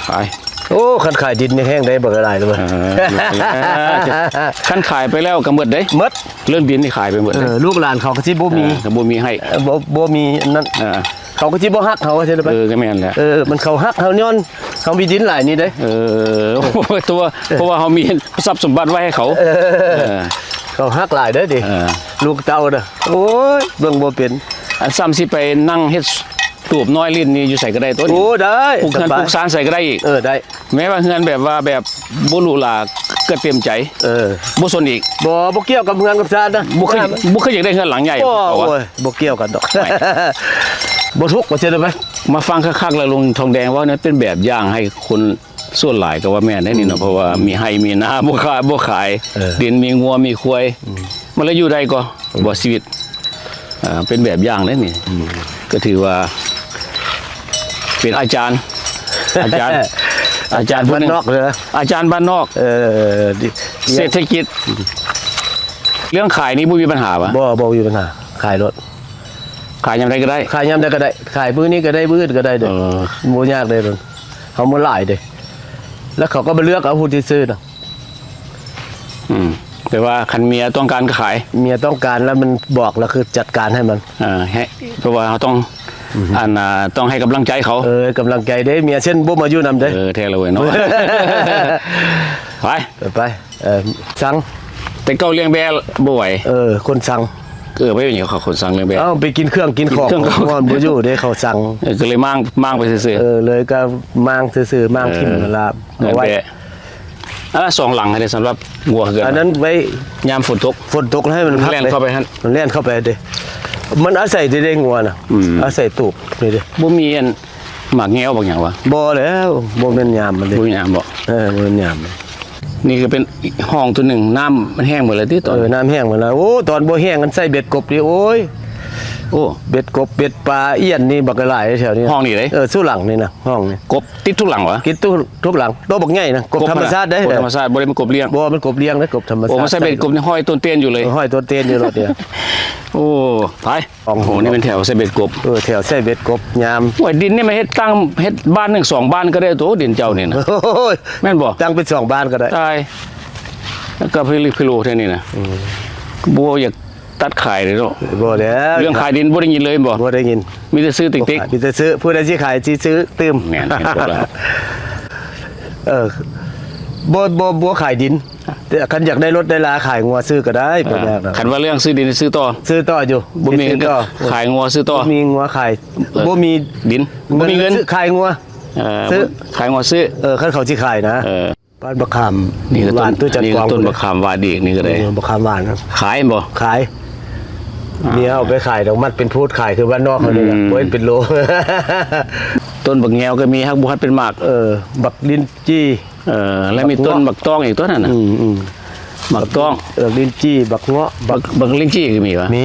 ຕາຍ. ໂອ້ ຄັນຂາຍດິນນີ້ແຮງໄດ໋ ບັກຫຼາຍເລີຍ. ເອີ ຄັນຂາຍໄປແລ້ວກໍໝົດເດ້ ໝົດ. ເລື່ອງດິນນີ້ຂາຍໄປໝົດເລີຍ. ເອີ ລູກຫຼານເຂົາກໍຊິບໍ່ມີ ເອີ ກໍບໍ່ມີໃຫ້ ເອີ ບໍ່ ບໍ່ມີອັນນັ້ນ. ເອີ ເຂົາກໍຊິບໍ່ຮັກເຮົາ ວ່າຊັ້ນໄປ. ເອີ ກໍແມ່ນແຫຼະ. ເອີ ມັນເຂົາຮັກເຮົາຍ້ອນເຮົາມີດິນຫຼາຍນີ້ເດ້. ເອີ ໂອ້ ຕົວ ເພາະວ່າເຮົາມີຊັບສົມບັດໄວ້ໃຫ້ເຂົາ. ເອີ ເອີ ເຂົາຮັກຫຼາຍເດ້. ເອີ ລູກເຕົ້ານະ ໂອ້ຍ ເບິ່ງບໍ່ເປັນ. ອັນຊ່ຳຊິໄປນັ່ງເຮັດ ຕູບນ້ອຍຫຼິ້ນນີ້ຢູ່ໃສກໍໄດ້ຕົວະ. ໂອ້ ໄດ້ ປູກເຮືອນ ສະບາຍ ປູກຊານໃສກໍໄດ້ອີກ. ເອີ ໄດ້ ແມ້ວ່າເຮືອນແບບວ່າແບບບໍ່ຫຼູຫຼາກໍເຕັມໃຈ. ເອີ ບໍ່ສົນອີກ. ບໍ່ ບໍ່ກ່ຽວກັບເຮືອນກັບຊານນະ. ບໍ່ເຄີຍ ບໍ່ເຄີຍຢາກໄດ້ເຮືອນຫຼັງໃຫຍ່. ບໍ່ ໂອ້ຍ ບໍ່ກ່ຽວກັນດອກ. ບໍ່ທຸກວ່າຊັ້ນໄປ. ມາຟັງຄັກໆແລ້ວ ລຸງທອງແດງເວົ້ານີ້ເປັນແບບຢ່າງໃຫ້ຄົນ ສ່ວນຫຼາຍກໍວ່າແມ່ນໄດ໋ນີ້ເນາະ. ອືມ ເພາະວ່າມີໄຮ່ມີນາ ບໍ່ຂາຍ ບໍ່ຂາຍ. ເອີ ດິນມີງົວມີຄວາຍ. ອືມ ມັນລະຢູ່ໄດ້ກໍ ອືມ ບໍ່ຊີວິດ ອ່າ ເປັນແບບຢ່າງໄດ໋ນີ້. ອືມ ກໍຖືວ່າເປັນອາຈານ ອາຈານ ອາຈານບ້ານນອກເດີ ອາຈານບ້ານນອກ. ເອີ ເສດຖະກິດ ເລື່ອງຂາຍນີ້ບໍ່ມີບັນຫາຫວາ? ບໍ່ ບໍ່ມີບັນຫາ ຂາຍໂລດ. ຂາຍຍາມໃດກໍໄດ້ ຂາຍຍາມໃດກໍໄດ້ ຂາຍມື້ນີ້ກໍໄດ້ ມື້ອື່ນກໍໄດ້ເດ້. ເອີ ບໍ່ຍາກເດ້ ເຮົາມີຫຼາຍເດ້ ແລ້ວເຂົາກໍມາເລືອກເອົາຜູ້ທີ່ຊື້ນະ. ອືມ ແຕ່ວ່າຄັນເມຍຕ້ອງການກໍຂາຍ ເມຍຕ້ອງການແລ້ວມັນບອກ ແລ້ວຄືຈັດການໃຫ້ມັນ. ເອີ ໃຫ້ ເພາະວ່າເຮົາຕ້ອງ ອືມ ອັນ ອ່າ ຕ້ອງໃຫ້ກຳລັງໃຈເຂົາ. ເອີ ກຳລັງໃຈເດ້ ເມຍເຊັ່ນບໍ່ມາຢູ່ນຳເດ້. ເອີ ແທ້ລະເວີຍເນາະ. ໄປ ໄປ ເອີ ຊັງ ແຕ່ເກົ່າລ້ຽງແບ້ບໍ່ໄຫວ. ເອີ ຄົນຊັງ ເອີ ບໍ່ເປັນຫຍັງ ເຂົາ ເຂົາສັ່ງເລື່ອງແບະ ເອົາໄປກິນເຄື່ອງກິນຂອງ ເຄື່ອງເຂົາ ເຂົາບໍ່ຢູ່ເດ້ ເຂົາສັ່ງ ເອີ ກໍເລີຍມ້າງ ມ້າງໄປຊື່ໆ ເອີ ເລີຍກໍມ້າງຊື່ໆ ມ້າງຖິ້ມ ເອີ ລະເອົາໄວ້ ແບະ ອັນລະສອງຫຼັງໃຫ້ໄດ້ສຳລັບງົວເຮືອນ ອັນນັ້ນໄວ້ຍາມຝົນຕົກ ຝົນຕົກໃຫ້ມັນພັກ ແລ່ນເຂົ້າໄປຫັ້ນ ມັນແລ່ນເຂົ້າໄປເດ້ ມັນອາໄສແຕ່ໄດ້ງົວນະ ອືມ ອາໄສຕູບນີ້ເດ້ ບໍ່ມີອັນ ໝາກແງວບັກຫຍັງວະ? ບໍ່ແລ້ວ ບໍ່ແມ່ນຍາມມັນເດ້ ບໍ່ແມ່ນຍາມບໍ? ເອີ ບໍ່ແມ່ນຍາມ ນີ້ກໍເປັນຮ່ອງຕົວໜຶ່ງ ນ້ຳມັນແຫ້ງໝົດແລ້ວຕິຕອນ ເອີ ນ້ຳແຫ້ງໝົດແລ້ວ ໂອ້ ຕອນບໍ່ແຫ້ງມັນໃສ່ເບັດກົບນີ້ ໂອ້ຍ ໂອ້ ເບັດກົບ ເບັດປາ ອຽນນີ້ບັກຫຼາຍແຖວນີ້ ຮ່ອງນີ້ເດ້ ເອີ ສູ່ຫຼັງນີ້ນະ ຮ່ອງນີ້ ກົບຕິດທຸກຫຼັງຫວາ? ຕິດທຸກ ທຸກຫຼັງ ໂຕບັກໃຫຍ່ນະ ກົບທຳມະຊາດເດ້ ກົບທຳມະຊາດ ບໍ່ໄດ້ເປັນກົບລ້ຽງ ບໍ່ ມັນກົບລ້ຽງເດ້ ກົບທຳມະຊາດ ໂອ້ ມັນໃສ່ເບັດກົບນີ້ຫ້ອຍຕົ້ນເຕນຢູ່ເລີຍ ຫ້ອຍຕົ້ນເຕນຢູ່ໂລດເດ ໂອ້ ໄປ ໂອ້ ນີ້ແມ່ນແຖວໃສ່ເບັດກົບ ເອີ ແຖວໃສ່ເບັດກົບຍາມ ໂອ້ຍ ດິນນີ້ມັນເຮັດຕັ້ງ ເຮັດບ້ານໜຶ່ງສອງບ້ານກໍໄດ້ໂຕ ດິນເຈົ້ານີ້ນະ ໂອ້ຍ ແມ່ນບໍ່? ຕັ້ງເປັນສອງບ້ານກໍໄດ້ ຕາຍ ແລ້ວກໍພິລຶກພິໂລແທ້ນີ້ນະ ອືມ ບໍ່ຢາກຕັດຂາຍເດ້ເນາະ ບໍ່ແລ້ວ ເລື່ອງຂາຍດິນບໍ່ໄດ້ຍິນເລີຍແມ່ນບໍ່? ບໍ່ໄດ້ຍິນ ມີແຕ່ຊື້ຕິກໆ ມີແຕ່ຊື້ ຜູ້ໃດຊິຂາຍຊິຊື້ຕື່ມ ແມ່ນ ເຫັນຕົວແລ້ວ ເອີ ບໍ່ ບໍ່ ບໍ່ຂາຍດິນ ແຕ່ຄັນຢາກໄດ້ລົດໄດ້ລາຂາຍງົວຊື້ກໍໄດ້ ບໍ່ຍາກດອກ ຄັນວ່າເລື່ອງຊື້ດິນຊື້ຕໍ່ ຊື້ຕໍ່ຢູ່ ບໍ່ມີເງິນກໍຂາຍງົວຊື້ຕໍ່ ບໍ່ມີງົວຂາຍ ເອີ ບໍ່ມີດິນ ບໍ່ມີເງິນ ຊື້ຂາຍງົວ ເອີ ຊື້ ຂາຍງົວຊື້ ເອີ ຄັນເຂົາຊິຂາຍນະ ເອີ ບ້ານບັກຂາມ ນີ້ກໍຕົ້ນ ຫວານ ຕົ້ນບັກຂາມຫວານອີກ ນີ້ກໍໄດ້ ເອີ ບັກຂາມຫວານນະ ຂາຍບໍ່? ຂາຍ ອ່າ ເມຍເອົາໄປຂາຍດອກ ມັດເປັນພູດຂາຍຄືບ້ານນອກເຮົານີ້ແຫຼະ ອືມ ບໍ່ເຫັນເປັນໂລ ຕົ້ນບັກແງວກໍມີ ຫາກບໍ່ທັນເປັນໝາກ ເອີ ບັກລິ້ນຈີ່ ເອີ ແລ້ວມີຕົ້ນບັກຕອງອີກຕົວນັ້ນນະ ອືມໆ ບັກຕອງ ເອີ ລິ້ນຈີ່ ບັກເງາະ ບັກ ບັກ ບັກລິ້ນຈີ່ກໍມີຫວາ? ມີ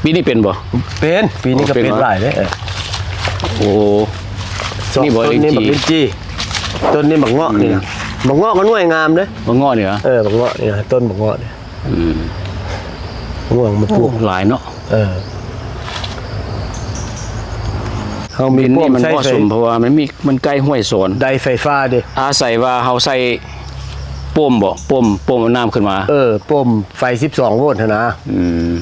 ປີນີ້ເປັນບໍ່? ເປັນ ປີນີ້ກໍເປັນຫຼາຍເດ້ ເອີ ໂອ້ ນີ້ບໍ່ ນີ້ບັກລິ້ນຈີ່ ຕົ້ນນີ້ບັກເງາະນີ້ນະ ອືມ ບັກເງາະກໍໜ່ວຍງາມເດ້ ບັກເງາະນີ້ຫວາ? ເອີ ບັກເງາະນີ້ນະ ຕົ້ນບັກເງາະນີ້ ອືມ ງວງມາປູກ ໂອ້ ຫຼາຍເນາະ ເອີ ເຮົາມີປ້ອມໃຊ້ໄຟ ດິນນີ້ມັນເໝາະສົມ ເພາະວ່າມັນມີ ມັນໃກ້ຫ້ວຍສອນ ໄດ້ໄຟຟ້າເດ້ ອາໄສວ່າເຮົາໃສ່ປ້ອມບໍ? ປ້ອມ ປ້ອມເອົານ້ຳຂຶ້ນມາ ເອີ ປ້ອມໄຟສິບສອງໂວນຫັ້ນນະ ອືມ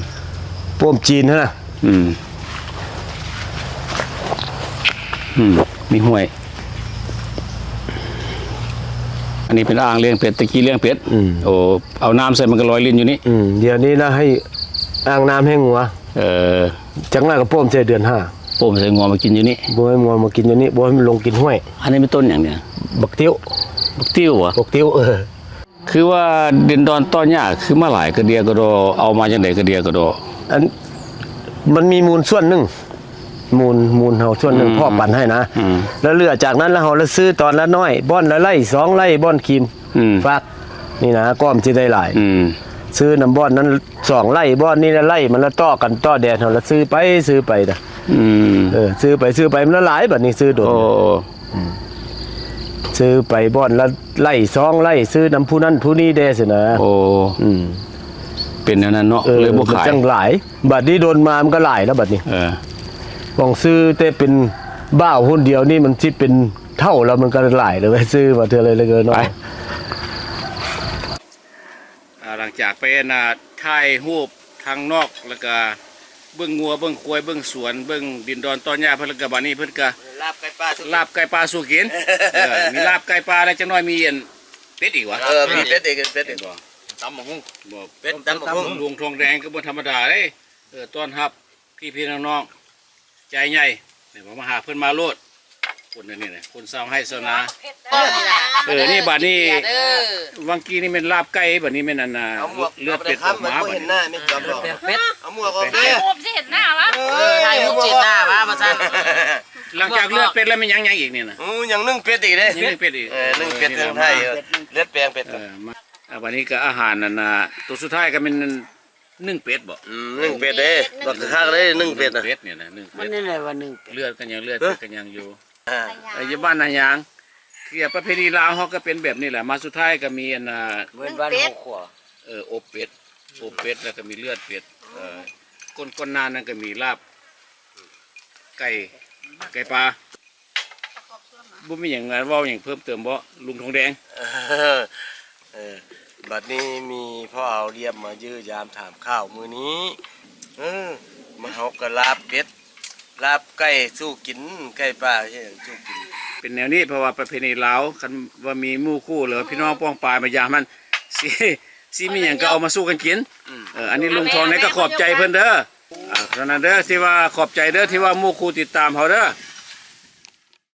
ປ້ອມຈີນຫັ້ນນະ ອືມ ອືມ ມີຫ້ວຍ ອັນນີ້ເປັນອ່າງລ້ຽງເປັດ ແຕ່ກີ້ລ້ຽງເປັດ ອືມ ໂອ້ ເອົານ້ຳໃສ່ມັນກໍລອຍຫຼິ້ນຢູ່ນີ້ ອືມ ດຽວນີ້ລະໃຫ້ອ່າງນ້ຳໃຫ້ງົວ ເອີ ຈັກໜ້ອຍກໍປ້ອມໃສ່ເດືອນຫ້າ ປ້ອມໃສ່ງົວມາກິນຢູ່ນີ້ ບໍ່ໃຫ້ງົວມາກິນຢູ່ນີ້ ບໍ່ໃຫ້ມັນລົງກິນຫ້ວຍ ອັນນີ້ແມ່ນຕົ້ນຫຍັງນີ້? ບັກຕິ້ວ ບັກຕິ້ວຫວາ? ບັກຕິ້ວ ເອີ ຄືວ່າດິນດອນຕໍ່ຫຍ້າຄືມາຫຼາຍກະເດຍກະດໍ ເອົາມາຈັ່ງໃດກະເດຍກະດໍ? ອັນ ມັນມີມູນສ່ວນໜຶ່ງ ມູນ ມູນເຮົາສ່ວນໜຶ່ງ ອືມ ພໍ້ປັນໃຫ້ນະ ອືມ ແລ້ວເຫຼືອຈາກນັ້ນລະເຮົາລະຊື້ຕອນລະໜ້ອຍ ບ່ອນລະໄລ່ສອງໄລ່ ບ່ອນຄີມ ອືມ ຟາກ ນີ້ນະ ກໍມັນຊິໄດ້ຫຼາຍ ອືມ ຊື້ນຳບ່ອນນັ້ນສອງໄລ່ ບ່ອນນີ້ລະໄລ່ ມັນລະຕໍ່ກັນຕໍ່ແດນ ເຮົາລະຊື້ໄປຊື້ໄປນະ ອືມ ເອີ ຊື້ໄປຊື້ໄປມັນລະຫຼາຍ ບາດນີ້ຊື້ດົນ ໂອ້ ອືມ ຊື້ໄປບ່ອນລະໄລ່ສອງໄລ່ ຊື້ນຳຜູ້ນັ້ນຜູ້ນີ້ແດ່ຊີ້ນະ ໂອ້ ອືມ ເປັນແນວນັ້ນເນາະ ເອີ ເລີຍບໍ່ຂາຍ ມັນຈັ່ງຫຼາຍ ບາດນີ້ດົນມາມັນກໍຫຼາຍແລ້ວບາດນີ້ ເອີ ຫວັງຊື້ແຕ່ເປັນບ່າວຄົນດຽວນີ້ມັນຊິເປັນເຖົ້າແລ້ວ ມັນກໍຫຼາຍເລີຍ ຊື້ມາເທື່ອລະເລັກລະນ້ອຍ ໄປ ອ່າ ຫຼັງຈາກໄປ ອັນນ່າ ຖ່າຍຮູບທາງນອກ ແລ້ວກະເບິ່ງງົວເບິ່ງຄວາຍເບິ່ງສວນ ເບິ່ງດິນດອນຕໍ່ຫຍ້າເພິ່ນ ແລ້ວກະບາດນີ້ເພິ່ນກະລາບໄກ່ປ່າສູ່ ລາບໄກ່ປ່າສູ່ກິນ ເອີ ມີລາບໄກ່ປ່າ ແລ້ວຈັກໜ້ອຍມີອັນເປັດອີກຫວາ? ເອີ ມີເປັດອີກ ເປັດອີກ ຕຳບັກຫຸ່ງ ເປັດຕຳບັກຫຸ່ງ ລຸງທອງແດງກໍບໍ່ທຳມະດາເດ້ ເອີ ຕ້ອນຮັບພີ່ໆນ້ອງໆ ໃຈໃຫຍ່ ເອີ ມາຫາເພິ່ນມາໂລດ ຄົນອັນນີ້ນະ ຄົນຊາວໄຮ່ຊາວນາ ເອີ ນີ້ບາດນີ້ ເອີ ຫວ່າງກີ້ນີ້ແມ່ນລາບໄກ່ ບາດນີ້ແມ່ນອັນນ່າ ເລືອດເປັດອອກມາ ເອົາໝວກ ບາດນີ້ ເອົາໄປເຂົ້າໄປ ບໍ່ເຫັນໜ້າ ແມ່ນຈອມດອກ ເປັດ ເອົາໝວກອອກເດ້ ຮູບຊິເຫັນໜ້າວະ ເອີ ຖ່າຍຮູບຊິເຫັນໜ້າວະ ວ່າຊັ້ນ ຫຼັງຈາກເລືອດເປັດແລ້ວແມ່ນຫຍັງ ຫຍັງອີກນີ້ນະ ໂອ້ ຍັງໜຶ້ງເປັດອີກເດ້ ຍັງໜຶ້ງເປັດອີກ ເອີ ໜຶ້ງເປັດ ເອີ ໜຶ້ງໄທ ເອີ ເລືອດແປງເປັດ ເອີ ມາ ອ່າ ບາດນີ້ກໍອາຫານອັນນ່າ ໂຕສຸດທ້າຍກໍແມ່ນ ໜຶ້ງເປັດບໍ? ອືມ ໜຶ້ງເປັດເດ້ ໜຶ້ງເປັດ ບັກຄັກເດ້ ໜຶ້ງເປັດນະ ໜຶ້ງເປັດນີ້ນະ ໜຶ່ງເປັດ ມັນແນວໃດວະ ໜຶ້ງເປັດ ເລືອດກໍຍັງ ເລືອດເປັດກໍຍັງຢູ່ ອ່າ ເອີ ຢູ່ບ້ານນາຍາງ ຄືປະເພນີລາວເຮົາກໍເປັນແບບນີ້ແຫຼະ ມາສຸດທ້າຍກໍມີອັນນ່າ ເປັນບ້ານຫົວຂົວ ເອີ ອົບເປັດ ອົບເປັດ ແລ້ວກໍມີເລືອດເປັດ ເອີ ກົ້ນ ກ້ອນໜ້ານັ້ນກໍມີລາບໄກ່ ໄກ່ປ່າ ບໍ່ມີຫຍັງ ເວົ້າຫຍັງເພີ່ມເຕີມບໍ່ ລຸງທອງແດງ? ເອີ ບັດນີ້ມີພໍ່ອາວລຽມມາຢ້ຽມຢາມຖາມຂ່າວມື້ນີ້ ເອີ ມາເຮົາກໍລາບເປັດ ລາບໄກ່ສູ່ກິນ ໄກ່ປ່າເຮັດຫຍັງສູ່ກິນ ເປັນແນວນີ້ ເພາະວ່າປະເພນີລາວ ຄັນວ່າມີໝູ່ຄູ່ ຫຼືວ່າພີ່ນ້ອງປ້ອງປາຍມາຢາມຫັ້ນ ຊິ ຊິມີຫຍັງກໍເອົາມາສູ່ກັນກິນ. ເອີ ອັນນີ້ລຸງທອງນີ້ກໍຂອບໃຈເພິ່ນເດີ. ອ່າ ເທົ່ານັ້ນເດີ ທີ່ວ່າຂອບໃຈເດີ ທີ່ວ່າໝູ່ຄູ່ຕິດຕາມເຮົາເດີ.